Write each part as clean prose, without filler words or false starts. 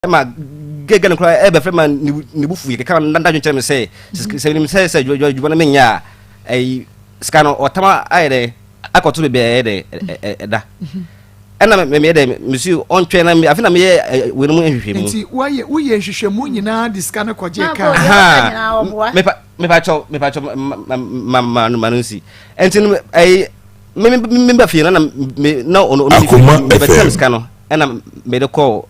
Ma gɛgɛ no koraa ɛbɛfrɛ ma ne bo fu yɛ keka na n'adwene kyerɛ me sɛ sɛ menim sɛ adwuma no menyɛ a, ɛyi sika no ɔtam ayɛ dɛ akɔto baabi a ɛyɛ dɛ ɛda. Ɛna meyɛ dɛ mesi ɔntwɛn na afe na meyɛ wei no mu nhwehwɛmu. Nti woyɛ woyɛ nhwehwɛmu nyinaa de sika no kɔgye kaa? Mepa mepa kyɛw, mepa kyɛw, ma ma ma ma no nsi. Nti no ɛyi me me me ba fie no na me na ɔno ɔno ni fie, mebɛtena me sika no ɛna mede kɔɔ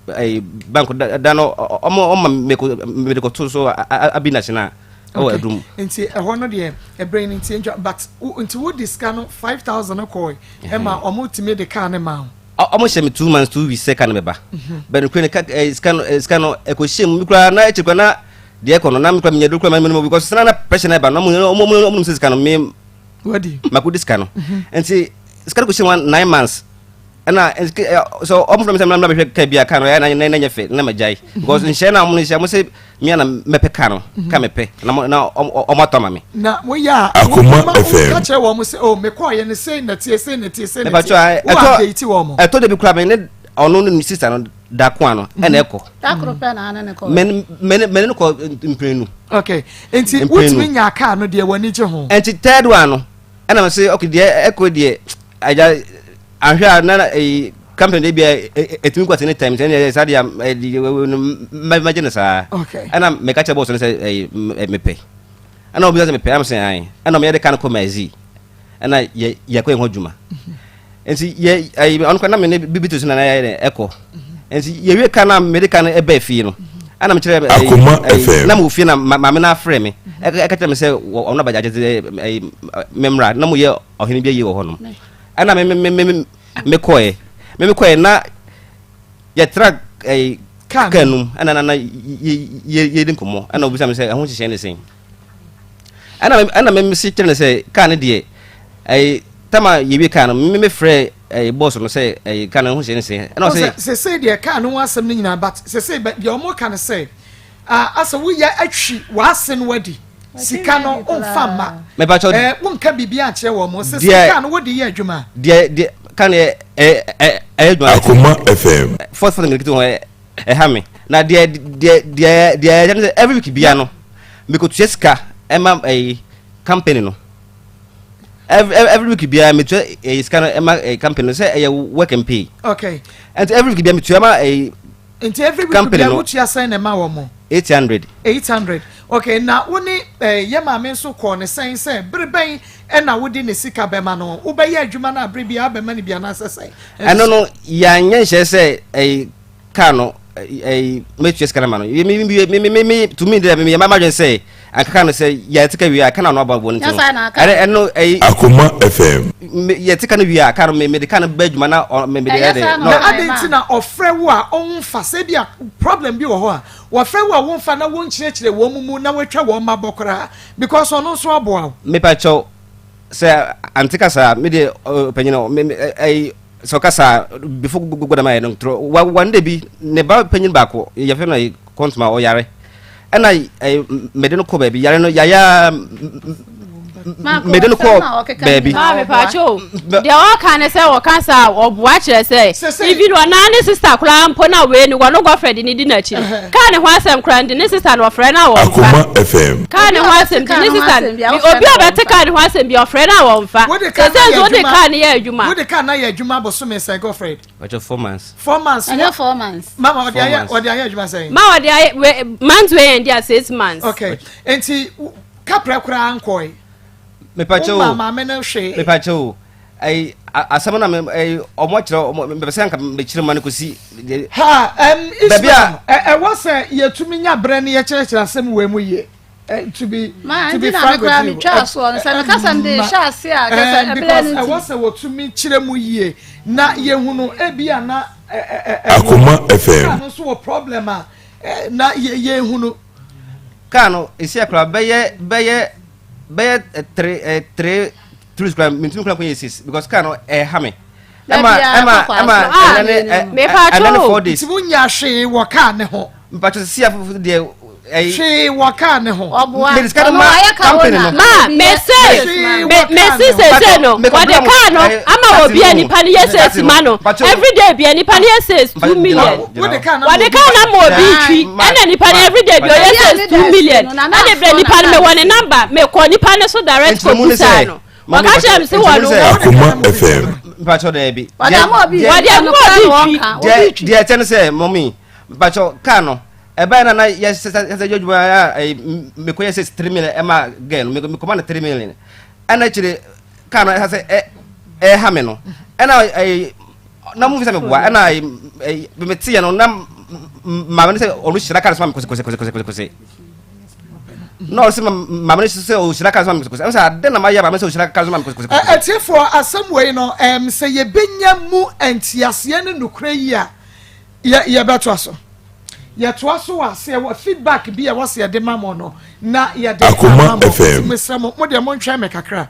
ɛyi bank da no, ɔmo ɔma meko mede kɔto so abi national ɛwɔ adum. Nti ɛhɔ no deɛ ɛbrɛ no nti ntwa, but nti wo de sika no 5,000 kɔɔ ɛma ɔmo tumi de kaa ne ma wo? Ɔmo hyɛ me 2 months 2 weeks sɛ kaa no bɛba bɛn no kure no ka sika no ɛkɔ hyɛ mu. Mi koraa na akyiri koraa na deɛ ɛkɔ no na mi koraa mi nya duro koraa mi no because sena na pressure na ɛba no ɔmo nim sɛ sika no mi wadi mako di sika no. Nti sika no kɔ hyɛ mu 9 months ɛna so ɔmo fɛn mi sɛ mna bɛhwɛ kaa bi a kaa no ɛyɛ na na nyɛ fɛ na ma gyae because nhyɛn na ɔmo nhyɛn mo sɛ mia na mɛpɛ kaa no, kaa mɛpɛ na mo na ɔmo atɔ ama mi. Na woyɛ a Akoma woma FM. Woka kyerɛ wɔn mo sɛ, oh, mekɔɔ yɛ no sei na tie, sei na tie, sei na Mepa tie. kyɛw, Wo ɛtɔ update wɔn mo? Ɛtɔ de bi koraa mɛ ne ɔno ne ne sister no da ko ano ɛna ɛkɔ. Da koro pɛ na ane ne kɔ. Mɛ ne kɔ mprenu. Okay, nti Mprenu. wotumi nya kaa no deɛ, w'ani gye ho? Nti third one no ɛna mɛ sɛ okay, deɛ ɛkɔ deɛ agya ahwɛ a na ɛyi company de bi a ɛtumi kɔ at any time sɛ ɛna saa deɛ ɛdi mɛ mɛgye no saa. Ɛna mɛka kyerɛ boss no sɛ ɛyi mepɛ, ɛna obi sɛ mepɛ, ɛna mɛ sɛ ayi, ɛna ɔmo yɛde ka no kɔ mɛzi ɛna yɛ yɛkɔ yɛn ho adwuma. Nti yɛ ɛyi ɔno kɔ na mɛ ne bibi to so na yɛ dɛ ɛkɔ. Nti yɛwie ka na mɛde ka no ɛbɛɛ fie no ɛna mɛ kyerɛ ɛyi Akoma ɛyi FM. Na mo fie na maame na afrɛ mi ɛka kyerɛ mi sɛ ɔno abagya gyedze ɛyi mɛmra na mo yɛ ɔhene bi ayi wɔ hɔ nom. Ɛna me me me me me kɔɛ me me kɔɛ na yɛtra ɛyi kaa kaa no num ɛna na yɛ yɛ yɛdi nkɔmɔ. Ɛna obisa mi sɛ ɛho hyehyɛ ne sɛn, ɛna me si kyerɛ ne sɛ kaa ne deɛ ɛyi tama yɛwie kaa no me frɛ ɛyi boss no sɛ ɛyi kaa no ɛho hyehyɛ ne sɛn, ɛna ɔsɛ sese deɛ kaa no ho asɛm no nyinaa, but sese deɛ ɔmo ka no sɛ, ah, asɛ woyɛ atwi w'ase no wadi sika no ɔmfa mma. Mɛpa kyɛw. Wonka biribi ankyerɛ wɔn mo sese kaa no wode yɛ adwuma? Deɛ kaa no yɛ ɛ ɛ ɛyɛ adwuma. Akoma FM. Fourth nketewa ho ɛha me na deɛ ɛyɛ ne sɛ every week bia no mekotua sika ɛma ɛyi company no. Every week bia metua ɛyi sika no ɛma ɛyi company no sɛ ɛyɛ work and pay. Nti every week bia metua ma ɛyi Nti every week company bia no. Wotua sɛn na ɛma wɔn mo? 800. 800, okay. Na wo ne yɛ maame nso kɔɔ ne sɛn sɛ bere bɛn ɛna wode ne sika bɛma no? Wobɛyɛ adwuma no a bere bia abɛma no bi anaasɛ sɛn? Ɛno no yɛanyɛ nhyɛ sɛ ɛyi kaa no ɛyi metua sika no ma no. Mi mi mi mi mi mi tumi deɛ mi yɛ ma dwen sɛ anka kaa no sɛ yɛte ka wie a ka na ɔno aba bɔ ne ti Nyɛ no saa na aka. Ɛno ɛyi Akoma FM. Yɛte ka no wie a kaa no me de kaa no bɛ adwuma na ɔ me de Ɛyɛ yɛ de saa na Na ɔka. adi nti na ɔfrɛ wo a ɔnfa sɛ bi a problem bi wɔ hɔ a wɔfrɛ wo a wɔnfa na wɔnkyerɛkyerɛ wɔn mu na wɔatwa wɔn ma bɔ koraa because ɔno nso aboa wo? Mepa kyɛw sɛ ante kasa me de ɔpanyin no me ɛyi sɛ ɔkasa before gbogbo dama yɛ no ntorɔ wa one day bi ne ba panyin baako yɛfrɛ no ɛyi kɔntoma ɔyare ɛna ɛyi mede no kɔ baabi yare no yaya Maako, mede no asɛm kɔ na ɔkeka baabi. nyinaa Maa ɔboa. mepaakyɛw, deɛ ɔka ne sɛ wɔka sa ɔboa kyerɛ sɛ even ɔnaa ne sister koraa mpo na wei ni wɔno Godfred ne di n'akyi no kaa ne ho asɛm koraa nti ne sister no ɔfrɛ no a wɔmfa. Akoma FM. Kaa ne ho Obi a asɛm ɔbɛte nti ne kaa ne ho sister asɛm bi a obi wofrɛ a no a ɔbɛte wɔmfa. kaa ne ho asɛm bi ɔfrɛ no a wɔmfa. Wode kaa sɛ no sɛ ayɛ nso wode adwuma- kaa ne yɛ adwuma. Wode kaa no ayɛ adwuma bosome sɛn, Godfred? Ɔkyɛ 4 months. 4 months. Ɛnyɛ 4 months. Mama ɔde Four ayɛ months. ɔde ayɛ adwuma sɛn? Ma wɔde ayɛ month wei yɛn di a 6 months. Okay, nti kaprɛ koraa nkɔe? Mepa kyɛw. Woma maame no hwee? Mepa kyɛw, ɛyi asɛm na me ɛyi ɔmo kyerɛ ɔmo mepɛ sɛ anka mekyerɛ ma no kɔsi ha Baabi Ismail, ɛwɔ sɛ yɛtumi nya berɛ no yɛkyerɛkyerɛ asɛm wei mu yie. To be Ma to be nti na frank me koraa with you, metwaa soɔ no sɛ meka sɛ mede hyɛ ase a kyɛ sɛ ɛberɛ because no ɛwɔ nti sɛ wɔtumi kyerɛ mu yie na yɛhu no ebi a na Akoma FM. Kaa no nso wɔ problem a na yɛhu no. Kaa no esi akora bɛyɛ three three kora mintumi kora kɔnyɛ six because kaa no ɛha me ɛma Dabi a, ɛma ɛkɔ ɛma aso. ɛnɛ ne Mepa ɛnɛ ne kyɛw. 4 days. Nti wonya hwee wɔ kaa ne ho? Mpatwa sisi afofo deɛ Hwee wɔ kaa ne ho. Ɔboa. Mede sika no Ɔno ma wayɛ car company owner. no. Ma mese Hwee wɔ kaa mese ne ho. sese no Mekɔ- wɔde mekɔ- kaa no ama taxi obi a no. nipa no yɛ Taxi sales no. ma no Pacho- everyday bia nipa no yɛ sales 2 million. Wode kaa no Wɔde kaa no ama obi twi ɛna nipa no everyday bia ɔyɛ Obi a sales ne 2 da million ase no, na ɛna brɛ na nipa no na mewɔ ne number mekɔ nipa no so direct Nkyerɛmu kɔ ne busaa sɛ, no Mami, wɔka kyerɛ me sɛ nkyerɛmu wɔn ne sɛ- Akoma FM. Mpakyɛw daabi. Wɔde ama obi Deɛ- Wɔde ama obi twi. Deɛ ɛkyɛ ne sɛ mɔmi mpakyɛw kaa no ɛbɛyɛ na na yɛ sɛ sɛ sɛ adwuma a ɛyi mekɔ yɛ sɛ 3 million ɛma girl no mekɔ ma no 3 million ɛna akyire kaa no ɛsɛ sɛ ɛ ɛha me no ɛna ɛyi na mo fi sɛ meboa ɛna ɛyi ɛyi mete yɛ no na maame no sɛ ɔno hyira kaa no so ma me kose kose kose kose kose na ɔsɛ maame no sɛ ɔhyira kaa no so ma me kose kose ɛna sɛ ade na ma yɛ maame sɛ ɔhyira kaa no so ma me kose kose kose. Atiefoɔ, asɛm wei no, sɛ yɛbɛnya mu nteaseɛ ne nokorɛ yi a, yɛ yɛbɛtoa so. Yɛtoa so wɔ aseɛ wɔ feedback bi a ɛwɔ sɛ yɛde ma mo no na yɛde Akoma ama mo. FM. Nti mesrɛ mo, mo deɛ montwɛn me kakra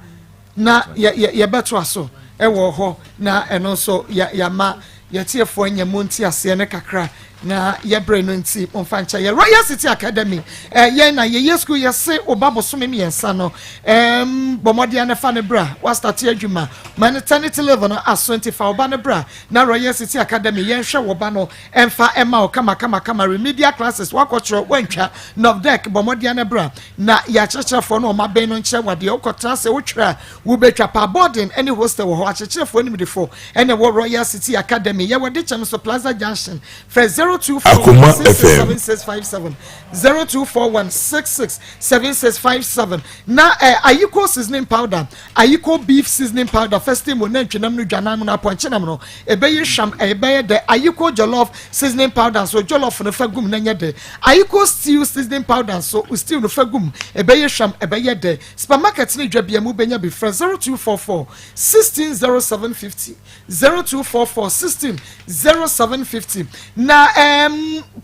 na yɛ yɛ yɛbɛtoa so ɛwɔ hɔ na ɛno nso yɛ yɛama yɛtiefoɔ anya mu nteaseɛ ne kakra na yɛbrɛ no nti momfa nkyɛ yɛ. Royal City Academy, yɛn na yɛyɛ school yɛse wo bosome 3 no, bɔ mmɔden ne fa ne bra wastart adwuma maternity leave no aso nti fa wo ba ne bra na Royal City Academy yɛnhwɛ wo ba no ɛmfa ɛma wo kama kama kama. Remedial classes wakɔkyerɛ wantwa NOVDEC, bɔ mmɔden ne bra na yɛakyerɛkyerɛfoɔ no ɔma bɛn no nkyerɛ wadeɛ wokɔtena sɛ wotwerɛ a wobɛtwa pa. Boarding ne hostel wɔ hɔ. Akyerɛkyerɛfoɔ nimdefo ɛne ɛwɔ Royal City Academy. Yɛwɔ de kyɛm so Plaza Junction. Frɛ 02 Akoma FM. 7657 0241 66 7657 na Ayiko seasoning powder, Ayiko beef seasoning powder, first time wɔ nantwinam no, dwanam no, apɔnkyenam no ɛbɛyɛ hwam, ɛbɛyɛ dɛ. Ayiko jollof seasoning powder nso, jollof no fa gum na nyɛ dɛ. Ayiko stew seasoning powder nso, stew no fa gum, ɛbɛyɛ hwam, ɛbɛyɛ dɛ. Supermarket ne dwa bia mu bɛnya bi. Frɛ 0244 16 07 50, 0244 16 07 50 na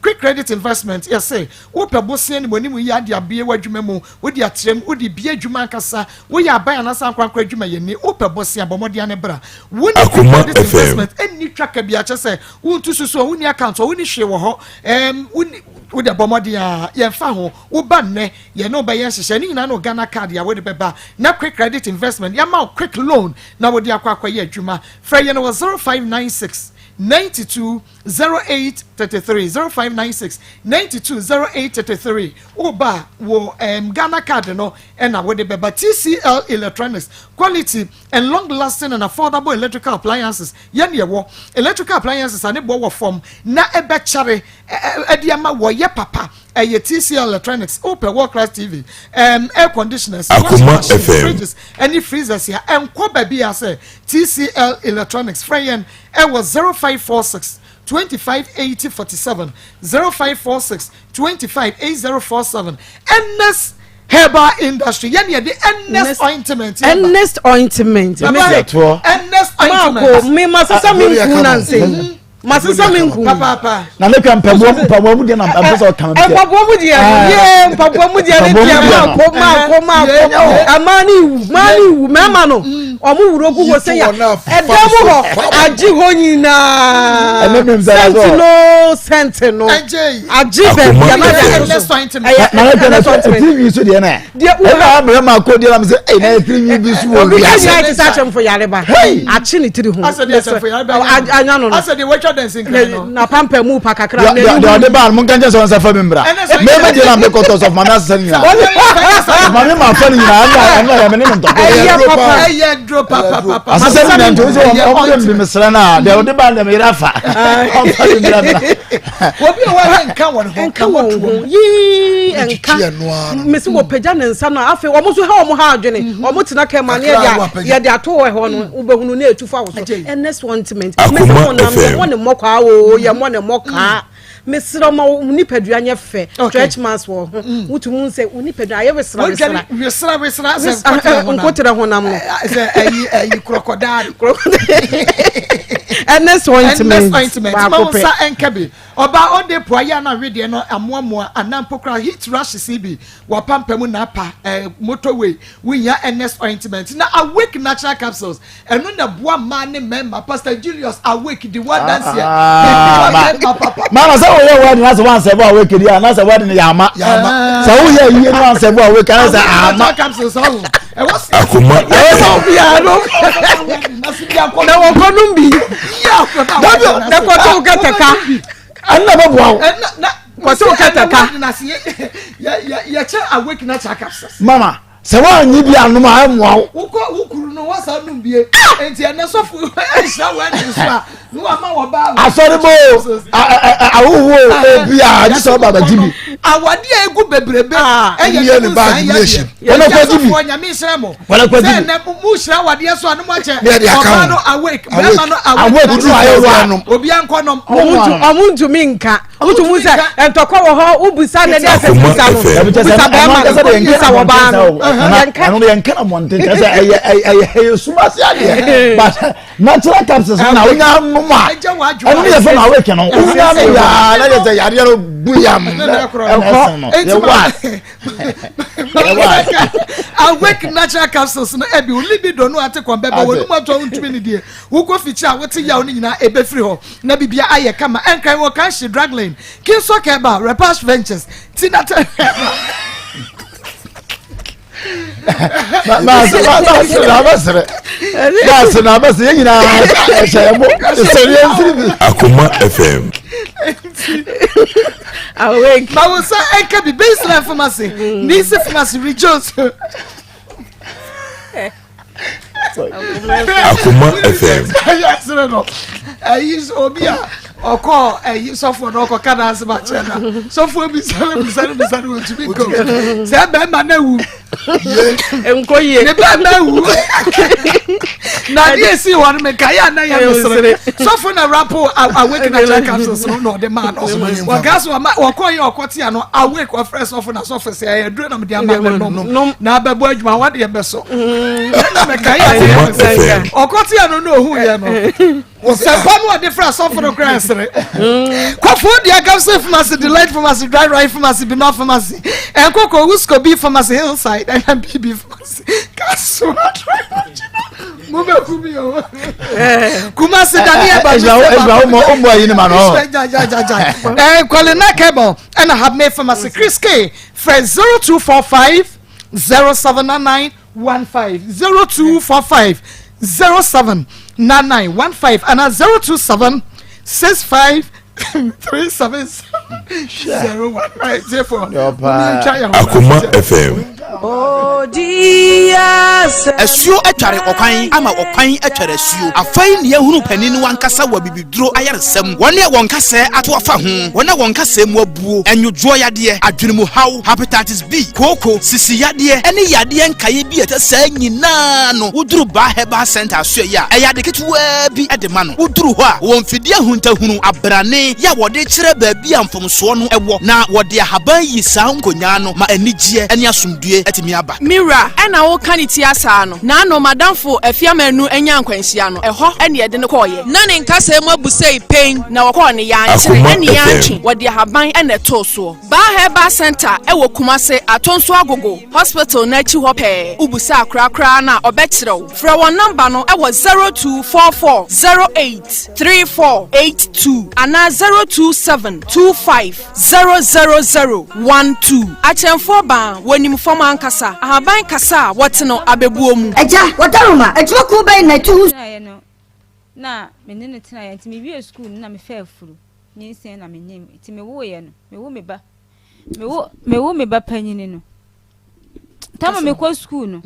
Quick Credit Investment yɛsɛ wopɛ bosia ne mu yi ade abie w'adwuma mu, wode atrɛm, wode bie adwuma ankasa, woyɛ aban anaasɛ ankorankora adwuma yɛni, wopɛ bosia, bɔ mmɔden ne bra wo ne Quick Akoma Credit FM. Investment ɛnni twaka bi akyɛ sɛ wontu susu a wonni account a wonni hwee wɔ hɔ wonni wode bɔ mmɔden a yɛmfa ho woba nnɛ yɛne wobɛyɛ nhyehyɛ ne nyinaa ne wo Ghana Card a wode bɛba na Quick Credit Investment yɛma wo quick loan na wode akɔ akɔyɛ adwuma. Frɛ yɛn wɔ 0596 92 08 33, 0596 92 08 33. Woba wɔ Ghana Card no ɛna wode bɛba. TCL Electronics, quality and long lasting and affordable electrical appliances. Yɛn yɛwɔ electrical appliances a ne bɔ wɔ fam na ɛbɛkyɛre ɛde ama wɔyɛ papa. Ɛyɛ TCL Electronics. Wopɛ world class TV, air conditioners, washing Akoma machines, FM. fridges ɛne freezers a ɛnkɔ baabi a sɛ TCL Electronics. Frɛ yɛn ɛwɔ 0546 25 80 47, 0546 25 80 47. Ernest Herbal Industry, yɛn yɛ de Ernest ointment yɛ ba. Ernest ointment. Baba, Toɔ. Ernest Maako ointment. mi ma sisa mi Gloria nku Kama. na nse ma sisa mi nku. Papaapa. Na ne ka mpaboa mu deɛ na mpɛ sɛ ɔka me. Mpaboa mu deɛ no yee, mpaboa mu deɛ ne Mpaboa mu deɛ deɛ no. Maako maako maako amaa ne iwu maa ne iwu mɛɛma no ɔmo wuro gu hɔ sɛ ya ɛdan mu hɔ agye hɔ nyinaa. Ɛne mi nsa Scent so. no, scent no Ɛgye yi. agye baabi Akoma a na FM. yɛ Ernest ointment. Ɛyɛ Na ne ka na Ernest ointment. Tiri so deɛ na Deɛ wo- ɛna amere ma ko deɛ na mi sɛ ɛyi na yɛ tiri bi so wɔ obi ka wiase. nyɛ te sɛ akyɛmfo yareba. Hey! Akye ne tiri ho. Asɛ deɛ akyɛmfo yareba anya no no. Asɛ deɛ wɔatwa dɛnse nkran no. Na pampa mu pa kakra. Deɛ na deɛ ɔde baa no mo nka nkyɛn sɛ ɔnsa fa mi mbra. Ɛnɛ sɛ- Mɛmɛ deɛ na mekɔtɔ sɔfo maame asesa ne nyinaa maame ma fa ne nyinaa ɛna ɛna yɛ me ne ne ntɔkɔ. Ɛyɛ papa. Ɛyɛ duro papapapa. Asesa ne nyinaa nti o sɛ ɔmo de mi mesrɛ no a deɛ ɔde baa no deɛ meyere afa ɔmfa mi mbra mbra. Obi a wɔyɛ nka wɔn ho. Nka wɔn ho yii nka. Twitwi ɛno ara no. Mesi wɔpagya ne nsa no a afei wɔn nso ha wɔn ha adwene wɔn tena kɛma ne Kakra a yɛde a wɔapagya. yɛde ato wɔ hɔ no wobɛhunu ne etu fa wɔ so. Ernest ointment. Akoma Mesi wɔn nam FM. yɛmɔ ne mmɔ kaa o, yɛmɔ ne mmɔ kaa. Mesrɛ ma wo nipadua nyɛ fɛ. Stretch marks wɔ ho wotumu sɛ wo nipadua ayɛ wesra wesra. Wɔdware wesra wesra sɛ nkɔtɛ honam. Nkotere honam no. Sɛ ɛyi ɛyi crocodile. Ernest ointment. Ernest ointment. Ma wo nsa nka bi. Ɔbaa ɔde po ayɛ na wedeɛ no amoamoa anaa mpo koraa heat rashes yi bi wɔ mu na apa eh, motorway wohia Ernest ointment na Awake natural capsules ɛno na boa mmaa ne mmarima. Pastor Julius, Awake di wɔn adanseɛ. Maama, sɛ woyɛ wedding na sɛ wansɛ bɔ Awake di a, na sɛ wedding yɛ ama sɛ woyɛ yie no wansɛ bɔ Awake na sɛ ama. Akoma. Ɛwɔ sɛ obiara no na wɔkɔ nom bi na kɔtɔ wo kɛtɛka. Ɛno na bɛboa wo. Kɔtɔ wo kɛtɛka. Yɛkyɛ Awake natural capsules. Mama, sɛ woanyi bi anom a, ɛmmoa wo. Wokɔ wo kuru no wasa num bie, nti ɛnɛ sɔfo ɛnhyira wɔ ɛne so a ne wama wɔ ba. Asɔre bo ahoho obiara gye sɛ ɔba abɛgye bi. Awade a egu bebrebe ɛyɛ ne ne baagi bi ehyi. Wɔn akɔ gye bi. Sɔfo, Nyame nhyira mo. Wɔn akɔ gye bi. Sɛ ɛnɛ mu hyira awadeɛ so a ne mo akyɛ Ne yɛde aka ɔbaa ho. no Awake, bɛrima no Awake. Awake Woduru ayɛ fie wa. obiara nom. Obiara nkɔ nom. Ɔmo ntumi nka wotu mu sɛ ntɔkwa wɔ hɔ, wobusa ne de asɛ Akoma busa no. FM. Busa bɛrima no, busa wɔbaa no, yɛnka. Ɛno yɛnka na mmɔnten kyerɛ sɛ ɛyɛ sumase adeɛ, but natural capsules na wonya nom a, ɛno ne yɛfɛ na Awake no wonya no yaa na yɛ sɛ yadeɛ no bu yam ɛna ɛsɛn no yɛ wa. Awake natural capsules no ɛbi o libido no ate kɔn bɛba wɔn mu atɔ ntumi ne deɛ wokɔ fikyi a wote yaw no nyinaa ebɛfiri hɔ na bibia ayɛ kama. Ɛnkran wɔ Kanshi Draglane, Kinso Keba, Repash Ventures, Tina Tɛ. Maase na abɛsere, maase na abɛsere, yɛn nyinaa ɛhyɛ yɛn bo ɛsɛre yɛn nsiri bi. Akoma FM. Awake. Ma wo nsa ɛnka bi. Baseline Pharmacy, Nisi Pharmacy, Rejoice. Akoma FM. Yɛsere no ɛyi obi a ɔkɔ ɛyi sɔfoɔ no ɔkɔ kada ase ma kyerɛ na sɔfoɔ bisa no bisa no bisa no, wɔntumi nko sɛ bɛrima no awu. Nkɔ yie. Ne bɛrima awu na adeɛ esi hɔ no meka yɛ ana yɛ mesere. Sɔfo na rapo Awake natural capsules no na ɔde maa no. Wɔka so ɔma wɔkɔ yɛ ɔkɔ tia no Awake, ɔfrɛ sɔfo na sɔfo sɛ ɛyɛ duro na mede ama no nom na abɛbɔ adwuma wɔde yɛ bɛ so ɛna meka yɛ ana yɛ mesere. Ɔkɔ tia no na ohu yɛ no sɛmpa no ɔde fra sɔfo no kora ɛsere. Kɔfo deɛ Gamse Pharmacy, Delight Pharmacy, Dry Right Pharmacy, Bima Pharmacy, Nkoko Wusko B Pharmacy, Hillside ɛna BB Pharmacy, Kasoa mo bɛ ku mi o. Kumasi Daniel ba. Ɛsira wo mɔ o mɔ ayi ni ma nɔ. Ɛɛ Kɔlina Kɛbɔ ɛna Habme Pharmacy, Chris K, frɛ 0245 079915, 0245 079915 ana 0276537701 nine four. Akoma FM. Asuo atware ɔkwan ama ɔkwan atware asuo. Afei ne yɛhunu panin no ankasa wɔ bibiduro ayaresɛm. Wɔne a wɔn kasɛɛ ato afa ho, wɔn a wɔn kasɛɛ mu abuo, ɛnwodwoɔ yadeɛ, adwenemu haw, hepatitis B, kooko, sisi yadeɛ ɛne yadeɛ nkaeɛ bi a ɛtɛ saa nyinaa no, woduru Baa Herbal Center asoɛ yi a, ɛyɛ ade ketewaa bi de ma no. Woduru hɔ a, wɔn mfidie ahuntahunu abrane yɛ a wɔde kyerɛ baabi a mfomsoɔ no ɛwɔ, na wɔde ahaban yi saa nkonyaa no ma anigyeɛ ne asomdue atumi aba. Mira, ɛna woka ne ti asaa no naano madamfo Afiamanu anya nkwanhyia no, ɛhɔ ɛne ɛde no kɔɔyɛ. Na ne nkasɛɛ mu abu sɛ pɛn na wɔkɔɔ ne yɛankyere Akoma ɛne FM. yɛantwe, wɔde ahaban ɛna ɛtoo soɔ. Baa Herbal Center ɛwɔ Kumase Atonso Agogo Hospital n'akyi hɔ pɛɛ. Wobusa korakora no a, ɔbɛkyerɛ wo. Frɛ wɔn namba no ɛwɔ 0244 08 3482 anaa 027 25 00012. Akyɛnfoɔ baa wɔnim fam ankasa ahaban kasa a wɔte no abɛbuo mu. Agya, wɔdaroma adwumakuo bɛn na ɛtu ho. Tenaeɛ no na me ne no tenaeɛ, nti mewie sukuu no na mefaa afuru nyinsɛn na menyem, nti mewoeɛ no mewo me ba mewo me ba panyini no tama mekɔ sukuu no,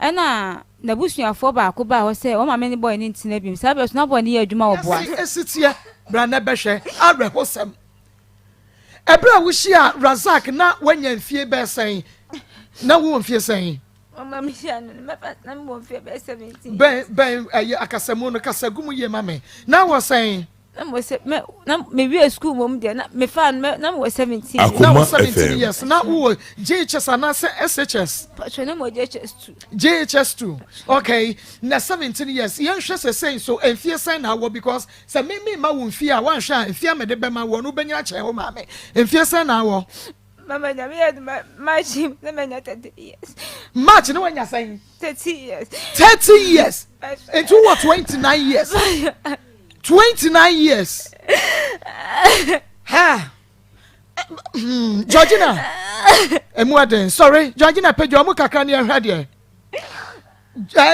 ɛna n'abusuafoɔ baako baa hɔ sɛ wɔn maame ne boy ne ntena bi mu. Saa bɛrɛ so na boy ne yɛ adwuma wɔ boa. Esi teɛ bra na bɛhwɛ awerɛhosɛm. Ɛberɛ a wohyia Razak na woanya mfie bɛɛ sɛn? Na wowɔ mfie sɛn? Mama, mi hyia no mɛfa na mi wɔ mfie bɛyɛ 17. Bɛn bɛn ɛyɛ akasamu no, kasagu mu yie ma me. Na wɔ sɛn? Na mewɔ sɛ mɛ na mewie sukuu mmom deɛ na mefaa no na mewɔ 17. Na wɔ 17 years na wowɔ JHS anaasɛ SHS? Patro na mewɔ JHS 2. JHS 2 okay na 17 years yɛnhwɛ sɛ sɛn so mfie sɛn na awɔ because sɛ me me ma wo mfie a woanhwɛ a mfie a mede bɛma wɔ no wobɛnyina kyɛn wo maame mfie sɛn na awɔ? Mama nyame yɛ aduma March na manya 30 years. March na wanya sɛn? 30 years. 30 years. Nti wowɔ 29 years. 29 years. Ha. Hmm, Georgina. Emu aden. Sorry, Georgina pagya ɔmo kakra ne ɛhwɛ deɛ.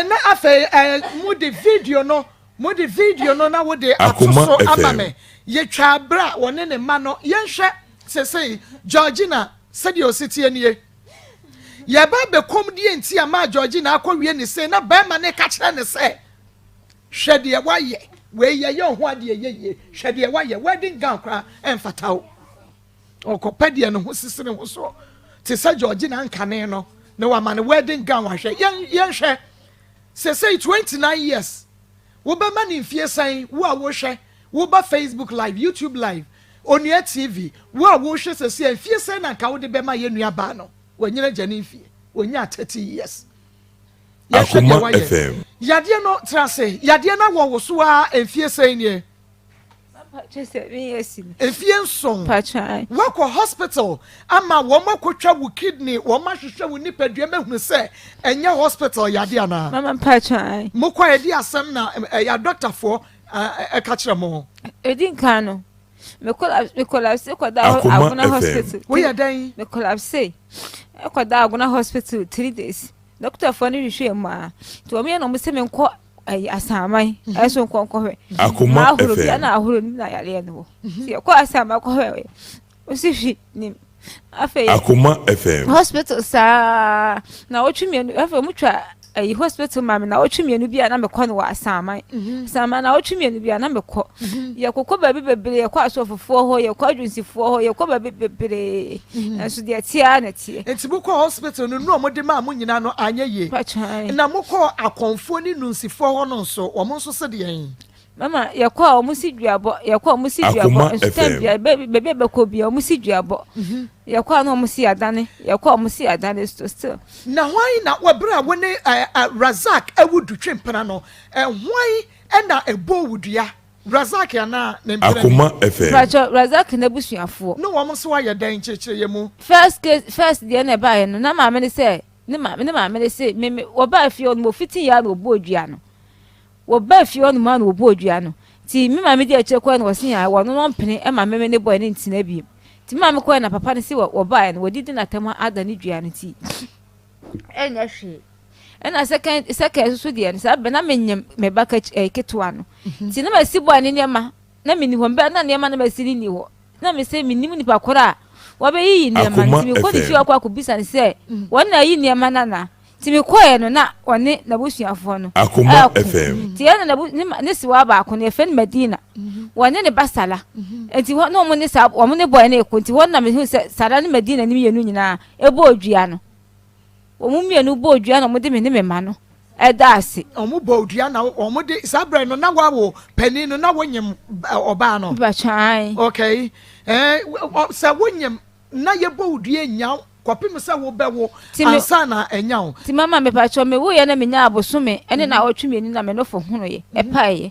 Na afei eh, mo de video no mo de video no na wo de ato so ama me. Yɛtwa abira wɔne ne mma no. Yɛnhwɛ sesei Georgina sɛdeɛ ɔsi tie nie. Yɛba bɛkɔm deɛ nti a maa Georgina akɔwie ne sei na bɛrima no ka kyerɛ ne sɛ hwɛ deɛ wayɛ wei yɛyɛ ho adeɛ yɛ yie hwɛ deɛ wayɛ wedding gown koraa ɛmfata wo ɔkɔpɛ deɛ ne ho sisi ne ho soɔ te sɛ Georgina nkane no na wama no wedding gown ahwɛ yɛn yɛnhwɛ sesei 29 years wobɛma ne mfie sɛn wo a wohwɛ woba Facebook live YouTube live Onua TV, wo a wohwɛ sɛsi a mfie sɛn na nka wode bɛma yɛn nua baa no? Wanyini agya ne mfie. Onyaa 30 years. Yɛhwɛ deɛ Akoma wayɛ. FM. Yadeɛ no, tena ase. Yadeɛ no awɔ wo so ara mfie sɛn nie? Mfie nson. Woakɔ hospital ama wɔn akɔtwa wo kidney, wɔn ahwehwɛ wo nipadua mu ahunu sɛ ɛnyɛ hospital yadeɛ anaa? Mokɔ ɛde asɛm na ɛyɛ adɔktafoɔ ɛka kyerɛ mo. Edi nkan no, me collapse me collapse kɔda Akoma Agona FM. hospital. Woyɛ dɛn? Me collapse kɔda Agona hospital 3 days. Dɔktafoɔ no hwehwɛ mu a, nti wɔn yɛ na wɔn sɛ me nkɔ ɛyi Asaman ɛso nkɔ nkɔhwɛ. Akoma Ma ahoro bi FM. ana ahoro no na yareɛ no wɔ. Nti yɛkɔ Asaman kɔhwɛ osi hwi nim. Afei Akoma FM. hospital saa na wɔtwe mmienu afei wɔn twa ɛyi hospital maame na wɔtwe mmienu bi a na mekɔ no wɔ Asaman. Asaman na wɔtwe mmienu bi a na mekɔ. Yɛkɔkɔ baabi bebree, yɛkɔ asɔfofoɔ hɔ, yɛkɔ adwunsifoɔ hɔ, yɛkɔ baabi bebree, nso deɛ teɛ ara na teɛ. Nti mokɔ hospital no nnuro a wɔde maa mo nyinaa no anyɛ yie. Patwan. Na mokɔɔ akɔmfoɔ ne nunsifoɔ hɔ no nso wɔn nso se deɛn? Mama yɛkɔ a wɔn si duabɔ, yɛkɔ a wɔn si duabɔ, Akoma nso tɛm FM. bia baabi baabi a bɛkɔ bia wɔn si duabɔ. Yɛkɔ a na wɔn si adane, yɛkɔ a wɔn si adane so still. Na hwan na wɔ berɛ a wo ne eh, eh, Razak awudu twe mpena no, eh, hwan na ɛbɔɔ wo dua? Razak anaa ne mpena ni? Akoma FM. Patwɔ Razak n'abusuafoɔ. Ne wɔn nso ayɛ dɛn? Kyerɛkyerɛ yɛn mu. First case first deɛ na ɛbaeɛ no na maame no sɛ ne maame ne maame no se me me wɔbaa fie hɔ no wɔfiti yɛ a na wɔbɔɔ dua no. Wɔbaa fie hɔ nom a na wɔbɔɔ dua no. Nti me maame di akyire kɔɛ na wɔse ae wɔno no ɔmpene ma meme ne boy no ntena biem. Nti me maame kɔɛ na papa no se wɔbaeɛ no wɔdidi n'atam ada ne dua no nti ɛnyɛ hwee. Ɛna second second nso deɛ no saa bɛ na menyem me ba eh, ketewa no. Nti na masi boy no nneɛma na menni hɔ mbɛ na nneɛma na masi no nni hɔ. Na me sɛ mennim nipa koro a wɔbɛyiyi nneɛma no Akoma nti mekɔ ne fie FM. akɔ akɔbisa no sɛ wɔn na ayi nneɛma no anaa. Nti mekɔeɛ no na ɔne n'abusuafoɔ no Akoma ɛɛko. FM. Nti ɛna n'abu ne ma ne sewaa baako no yɛfrɛ no Madina. Wɔne ne ba Sala. Nti hɔ na wɔn ne saa wɔn ne bɔe no reko. Nti hɔ na mehu sɛ Sala ne Madina ne mmienu nyinaa ɛbɔɔ dua no. Wɔn mmienu bɔɔ dua na wɔde me ne me mma no ɛda ase. Wɔn bɔɔ dua na wɔn de saa berɛ no na wawo panin no na wonyem ɔbaa no. Mpakyɛ ae. Okay. Ɛɛ sɛ wonyem na yɛbɔ wo dua nya wo kɔpem sɛ wobɛwo ansa na anya wo. Nti mama mepakyɛw mewoeɛ na menyaa abosome ne naawɔtwe mmienu na me nofo honoeɛ, ɛpaeɛ.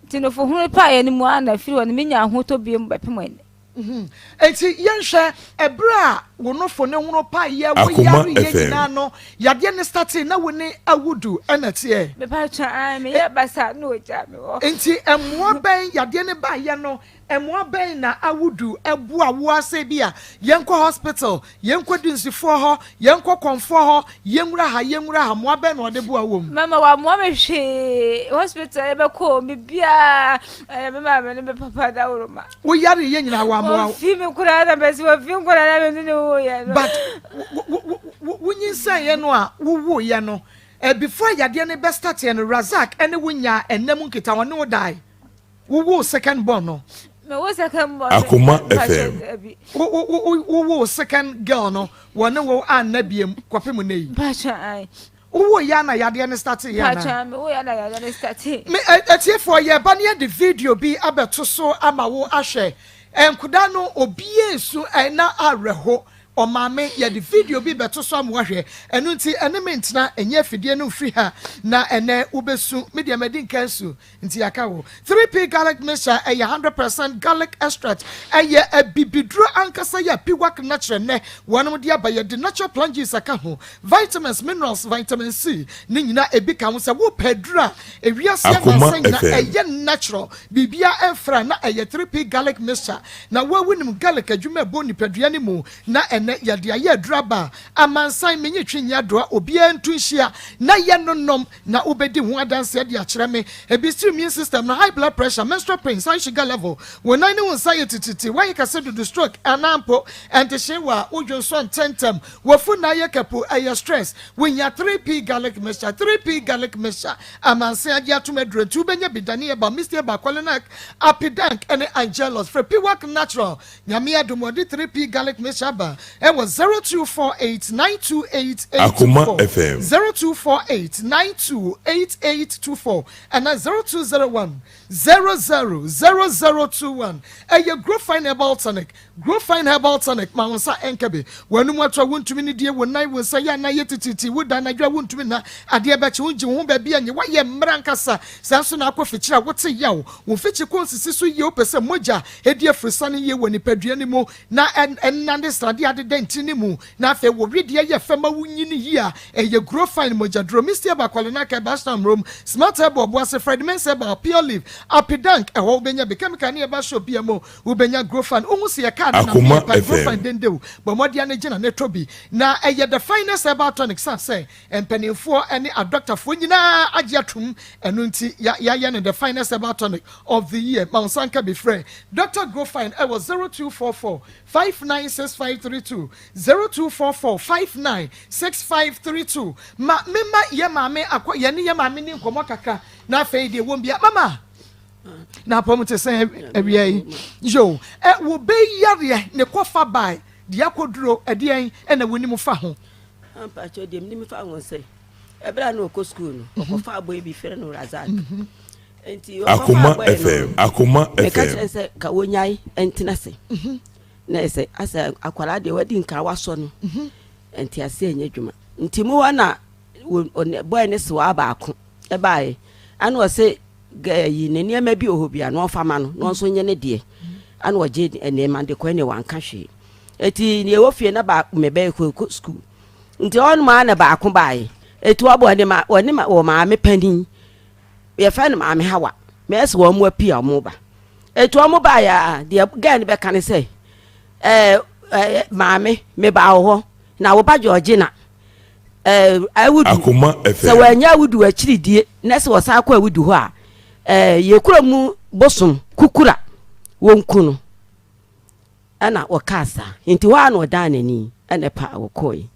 Nti nofo hono paeɛ no mu ara na firi hɔ no menyaa ahotɔ biom bɛpem ɛnnɛ. Enti yɛnhwɛ, ɛberɛ a wo nofo ne hono paeɛ, wo Akoma yareɛ FM. nyinaa no, yadeɛ no startee na wo ne awudu na ɛteɛ? Mepakyɛw ae, meyɛ basaa na wɔgyaa me hɔ. Enti mmoa bɛn yadeɛ no baeɛ no Mmoa bɛn na awudu boa wo ara sɛ ebia yɛnkɔ hospital, yɛnkɔ dunsifoɔ hɔ, yɛnkɔ kɔmfoɔ hɔ, yɛnwura ha, yɛnwura ha, mmoa bɛn na ɔde boa wo wɔ mu? Mama wammoa me hwee, hospital a yɛbɛkɔ o, biribiara, ɛyɛ me maame ne me papa dawuroma. Wo yareɛ nyinaa wammoa wo? Wɔmfii me koraa na mɛsi, wɔmfii nkwadaa na me ne no wuiɛ no. But wo wo nyinsɛneɛ no a wowuiɛ no, before yadeɛ no bɛ starteɛ no, Razak ne wo nyaa ɛnna mu nkitaho, ɔne wo dae? Wo woo second born no. Me wo second born. Akoma FM. Wo wo wo wo wo second girl no wɔ ne wo anna biem kɔpem nnɛ yi. Mpatsɔ ayi. Wowoo yɛ a na yadeɛ no startee yɛ anaa? Mpakyɛ me wo yɛ na yadeɛ no startee. Me atiefoɔ yɛreba ne yɛde video bi abɛto so ama wo ahwɛ. Nkodaa no obiara esu na awerɛho. Ɔmaame yɛde video bi bɛto so ama woahwɛ. Ɛno nti ɛne me ntena ɛnyɛ afidie no mfiri ha na ɛnɛ wobɛsu. Me deɛ madi nka asu. Nti yɛaka wo. 3P Garlic Mixture ɛyɛ 100% garlic extract. Ɛyɛ abibiduro ankasa yi a Piwak Natural nnɛ wɔnom de aba. Yɛde natural plant juice aka ho. Vitamins, minerals, vitamin C ne nyinaa ebi ka ho. Sɛ wopɛ aduro a ewiase Akoma amansan nyinaa FM. ɛyɛ natural, biribiara ɛmfra na ɛyɛ 3P Garlic Mixture. Na wo a wonim garlic adwuma a ɛbɔ nipadua no mu na ɛnnɛ yɛde ayɛ aduro aba a amansan menye twe nyɛ adoa obiara ntu nhyia na yɛnonom Na wobɛdi ho adanseɛ de akyerɛ me. Ebi si immune system no, high blood pressure, menstrual pains, high sugar level, wo nan ne wo nsa yɛ tititi, woayɛ kɛse dodo, stroke, anaa mpo ɛntehyee wɔ a, wodwo nsɔ ntɛmntɛm, w'afu nna ayɛ kapu, ɛyɛ stress. Wohia 3P Garlic Mixture, 3P Garlic Mixture, amansan agye atom aduro nti wobɛnya bi, Dani Herbal, Misty Herbal, Kolinak, Apidank ne Angelus. Frɛ Piwak Natural Nyame adom wɔde 3P garlic mixture aba ɛwɔ 0248 928 Akoma 824, FM. 0248 928 824 anaa 0201 00 0021. Ɛyɛ Grow Fine Herbal Tonic. Grow Fine Herbal Tonic ma wo nsa ɛnka bi. W'anum ato a wontumi ne die, wo nan, wo nsa yɛ anaa yɛ tititi, wo da anadwo a wontumi nna, adeɛ bɛkye wo, ngye wo ho baabi a nye, woayɛ mmerɛ ankasa, saa nso na akɔ fikyiri a wote yaw, wo mfikyi kɔ nsisi so yie, wopɛ sɛ mogya Edi afurusa no yie wɔ nipadua no mu na ɛnane sradeɛ a adeda ntini no mu na afei wo wedeɛ yɛ fɛ ma wo nyini yie a ɛyɛ Grow Fine mogyaduro, Misty Herbal, Kwalenaka, Basham Rom, Smart Herbal, Ɔboase, Fred Mensah Herbal, Pure Leaf, Apidank, ɛhɔ wobɛnya bi, Chemical ne Herbal Shop biara mu wobɛnya Grow Fine. Wohu sɛ yɛ kaa no nam ne Akoma yɛ pa Grow FM. Fine dendew, bɔ mmɔden ara gyina na tɔ bi na ɛyɛ the finest herbal tonic sane sɛ mpanimfoɔ ne adɔktafoɔ nyinaa agye atom ɛno nti yɛayɛ no the finest herbal tonic of the year ma wo nsa nka bi frɛ Doctor Grofine ɛwɔ 0244 596532 0244 596532 ma mema yɛ maame akɔ yɛne yɛ maame ni nkɔmmɔ kakra na afei deɛ wɔm bia mama na apɔm te sɛ awia yi yo ɛ wo bɛ yareɛ ne kɔfa bae deɛ akɔduro ɛdeɛn ɛna wonim fa ho. Mpakyɛ deɛ menim fa ho sɛ ɛberɛ a na ɔkɔ sukuu no ɔkɔfa abɔe bi frɛ no Razak nti Akoma FM, Akoma FM. Meka kyerɛ sɛ ka wɔnyae ntena ase mhm. na ɛsɛ asɛ akwadaa deɛ wadi nka wasɔ no mhm. nti ase ɛnyɛ adwuma nti mu hɔ na bɔɛ ne sewaa baako ɛbaeɛ ɛna ɔsɛ yi ne nneɛma bi wɔ hɔ bi a na ɔfa ma no na ɔnso nyɛ ne deɛ ɛna ɔgye nneɛma de kɔ ɛne wanka hwee eti deɛ ɛwɔ fie na baako mɛbɛyɛ kɔ sukuu nti ɔnom a na baako baeɛ eti ɔbɔ ne ma ɔne ma wɔ maame panin. Yɛfrɛ no Maame Hawa. Mɛyɛ sɛ wɔn apue a wɔn ba. Etu wɔn ba yɛ a, deɛ gɛɛ no bɛka ne sɛ, ɛɛ ɛɛ maame, meba wo hɔ na wo ba Georgina ɛɛ awudu. Akoma Sɛ FM. wɔanya awudu akyiridie na sɛ wɔsan kɔ awudu hɔ a, ɛɛ yɛ kuro mu bosom kukura wɔnku no. Ɛna wɔkaa saa. Nti hɔ a na ɔdan n'ani ɛna ɛpa wɔkɔe.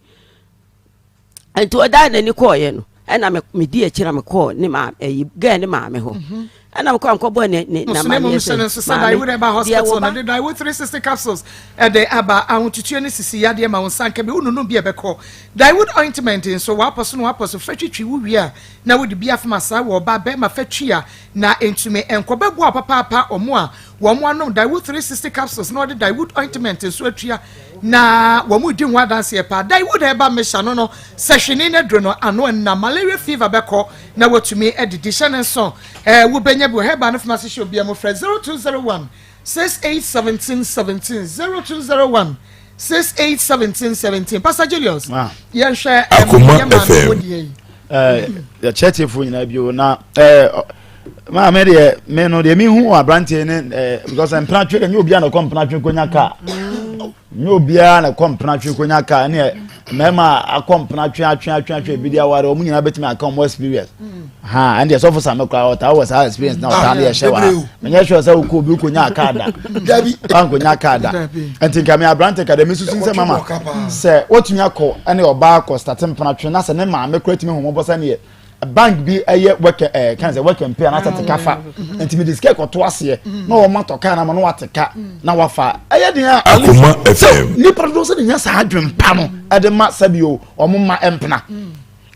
nti ɔdan n'ani kɔɔeɛ no ɛna medi akyiri na mekɔɔ ne maame ɛyi gɛɛ ne maame hɔ mhm. ɛna mekɔ nkɔbɔ ne ne n'amaneɛ sɛ maame deɛ wɔ ba de Daewoo 360 capsules ɛde aba ahotutuo ne sisi yadeɛ ma wo nsa nka bi wonunu bi ɛbɛkɔ Daewoo ointment nso wapɔ so na wapɔ so fɛ twitwi wo wie a na wode bi afema saa wɔ ɔba bɛrima fɛ twi a na ntumi nkɔ bɛboa papaapa ɔmo a Wɔn anom Daewoo 360 capsules na wɔde Daewoo ointment nso atua na wɔn redi ho adanseɛ paa. Daewoo herbal mixture no no sɛ hwene no aduro no ano nna malaria fever bɛkɔ na watumi adidi. Hyɛ ne nso ɛɛ wobɛnya bi wɔ herbal no pharmacy shop biara mu. Frɛ 0201 68 17 17 0201 68 17 17. Pastor Julius, yɛnhwɛ Akoma yɛ maame FM. wɔ deɛ yi. Yɛkyerɛ tiefoɔ nyinaa bio na ɛɛ maa me deɛ me no deɛ mehu wɔ aberanteɛ ne ɛɛ because mpenatwe deɛ nyɛ obiara na ɛkɔ mpenatwe konya kaa nyɛ obiara na ɛkɔ mpenatwe konya kaa ɛne mmarima akɔ mpenatwe atwe atwe atwe ebi de aware wɔn nyinaa bɛtumi aka wɔn experience ha ɛne deɛ sɔfo sami koraa ɔtaa wɔ saa experience na ɔtaa ne yɛ hyɛ wɔ ha menyɛ sure sɛ wokɔ obi konya kaa da wankonya kaa da nti nka me aberante ka deɛ mesusu sɛ mama sɛ wɔtumi akɔ ɛne ɔbaa kɔ starte mpenatwe na sɛ ne maame koraa tumi hu mɔbɔ sɛ neɛ bank bi ɛyɛ work ɛɛ kan sɛ work and pay anaasɛ te ka fa mm. nti mi de sika kɔto aseɛ mm. na wɔn atɔ kaa na ma na wate ka mm. na wafa ɛyɛ den a Akoma FM sɛ nipa dodoɔ sɛ de nya saa adwene pa no ɛde ma sɛbi o wɔn ma mpena.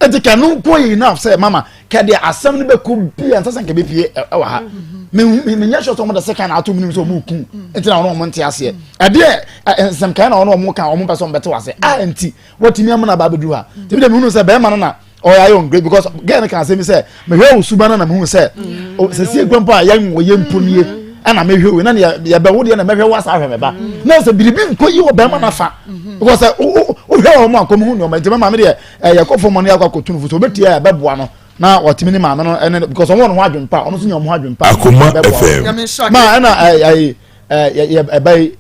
Eti kɛ no nko yɛ enough sɛ mama kɛ deɛ asɛm no bɛkɔ bi a nsɛ sɛ nka bɛpie ɛwɔ ha. Me me nyɛ sure sɛ wɔn de sekan ato mu nim sɛ wɔn ku nti na wɔn wɔn nte aseɛ. Ɛdeɛ nsɛm kan na wɔn wɔn ka wɔn mpɛ sɛ wɔn bɛte wɔ ase a nti wɔtumi amuna ba abɛduru ha. Ti bi de mi hunu sɛ bɛrima no na ɔyɛ ayɛ ungrateful because girl no ka asɛm bi sɛ mehwɛ wo suban no na mehu sɛ sɛsie kura mpo a yɛn wɔ yɛ mpo nie ɛna mehwɛ wo na yɛbɛ wo deɛ na mɛhwɛ wo asa ahwɛ me ba na sɛ biribi nkɔ yi wɔ bɛrima no afa because sɛ wohwɛ wɔn a kɔm hu nneɛma nti mɛma me deɛ ɛyɛ kɔ fam no yɛ akɔ akɔtu no fo so obɛtie a ɛbɛboa no na wɔtumi ne maame no ɛne because ɔmo wɔ ne ho adwene pa ɔno nso nya ɔmo ho adwene pa Akoma FM ma ɛna ɛyɛ ɛbɛ yi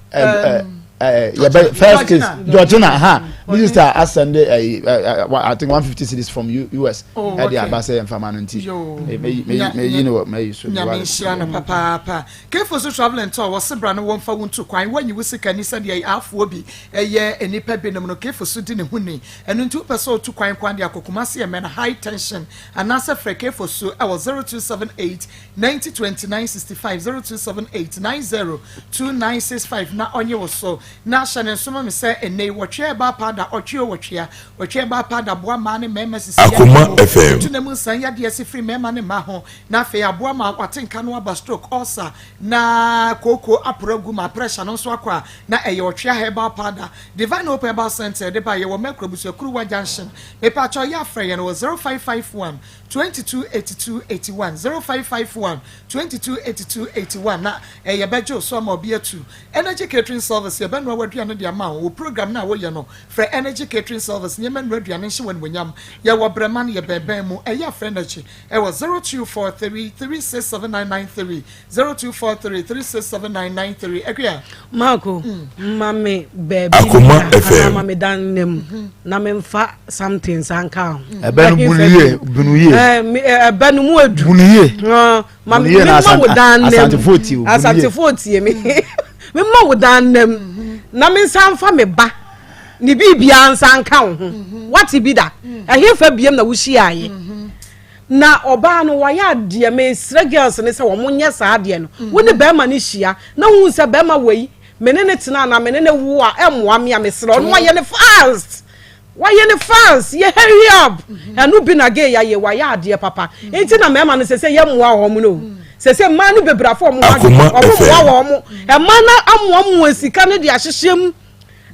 yɛbɛ first case Georgina ha mi sister asɛnde ɛyi I think 150 cedis from US ɛde aba sɛ nfama no nti meyi no wɔ meyi so. Nyame nhyira no papaapa. Kefo so travelling tour wɔ sebra no wɔmfa wo ntu kwan wɔnyi wo sika ni sɛdeɛ afoɔ bi ɛyɛ nnipa binom no kefo so di ne ho ni ɛno nti wopɛ sɛ ɔtu kwan kwan de akɔ Kumasi ɛmɛn high tension anaasɛ frɛ kefo so ɛwɔ 0278 90 29 65 0278 90 2965 na ɔnye wo so na hyɛ ne nso ma me sɛ ɛnnɛ yi wɔtwea ɛbaa paada ɔtwe o wɔtwea wɔtwea ɛbaa paada boa mmaa ne mmarima sisi Akoma yadeɛ mu FM. tu na mu nsan yadeɛ si firi mmarima ne mmaa ho na afei aboa ma wate nka no aba stroke ulcer na kooko aporo agu ma pressure no nso akɔ a na ɛyɛ ɔtwea herbal powder Divine Hope Herbal Center ɛde ba yɛwɔ Mɛkura Busuakuruwa Junction mepatwɔ yɛ afrɛ yɛn wɔ 0551 22 82 81 0551 22 82 81 na eh, yɛbɛgye wo so ama obi atu. Energy Catering Service, yɛbɛnoa w'aduane de ama wo. Wo program no a woyɛ no, frɛ Energy Catering Service na yɛmmɛnoa aduane nhyɛ wo animuonyam. Yɛwɔ Breman, yɛbɛn bɛn mu. Ɛyɛ a frɛ Energy ɛwɔ 0243 367993, 0243 367993. Akua. Marco, ma me baabi Akoma nna anaa FM. ma me dan nna mu na memfa something saa nka ho. Ɛbɛ no bunu yie, bunu yie. Ɛɛ, me- ɛ, ɛbɛ no mu edu. Bunu yie. Ah, ma Bunu me yie na mema wo Asante- dan nna mu. Asantefoɔ tie o, bunu yie. Asantefoɔ tie me. Mema wo dan nna mu na me nsa mfa me ba ne biribiara nsa nka wo ho. Wate bi da? Ɛhefa biem na wohyiaeɛ? Na ɔbaa no wayɛ adeɛ mesrɛ girls no sɛ wɔn nyɛ saa adeɛ no wo ne bɛrima no hyia na wohu sɛ bɛrima wei me ne ne tena anaa me ne ne wo a ɛmmoa me a mesrɛ ɔno wayɛ ne fast wayɛ ne fast yɛ hurry up ɛno bi na gay yayɛ wayɛ adeɛ papa nti na mɛrima no sɛ sɛ yɛ mmoa wɔn no sɛ sɛ mmaa no bebree afɔ wɔn ho adwene wɔn mmoa wɔn mmaa no amoamoa sika no de ahyehyɛ mu.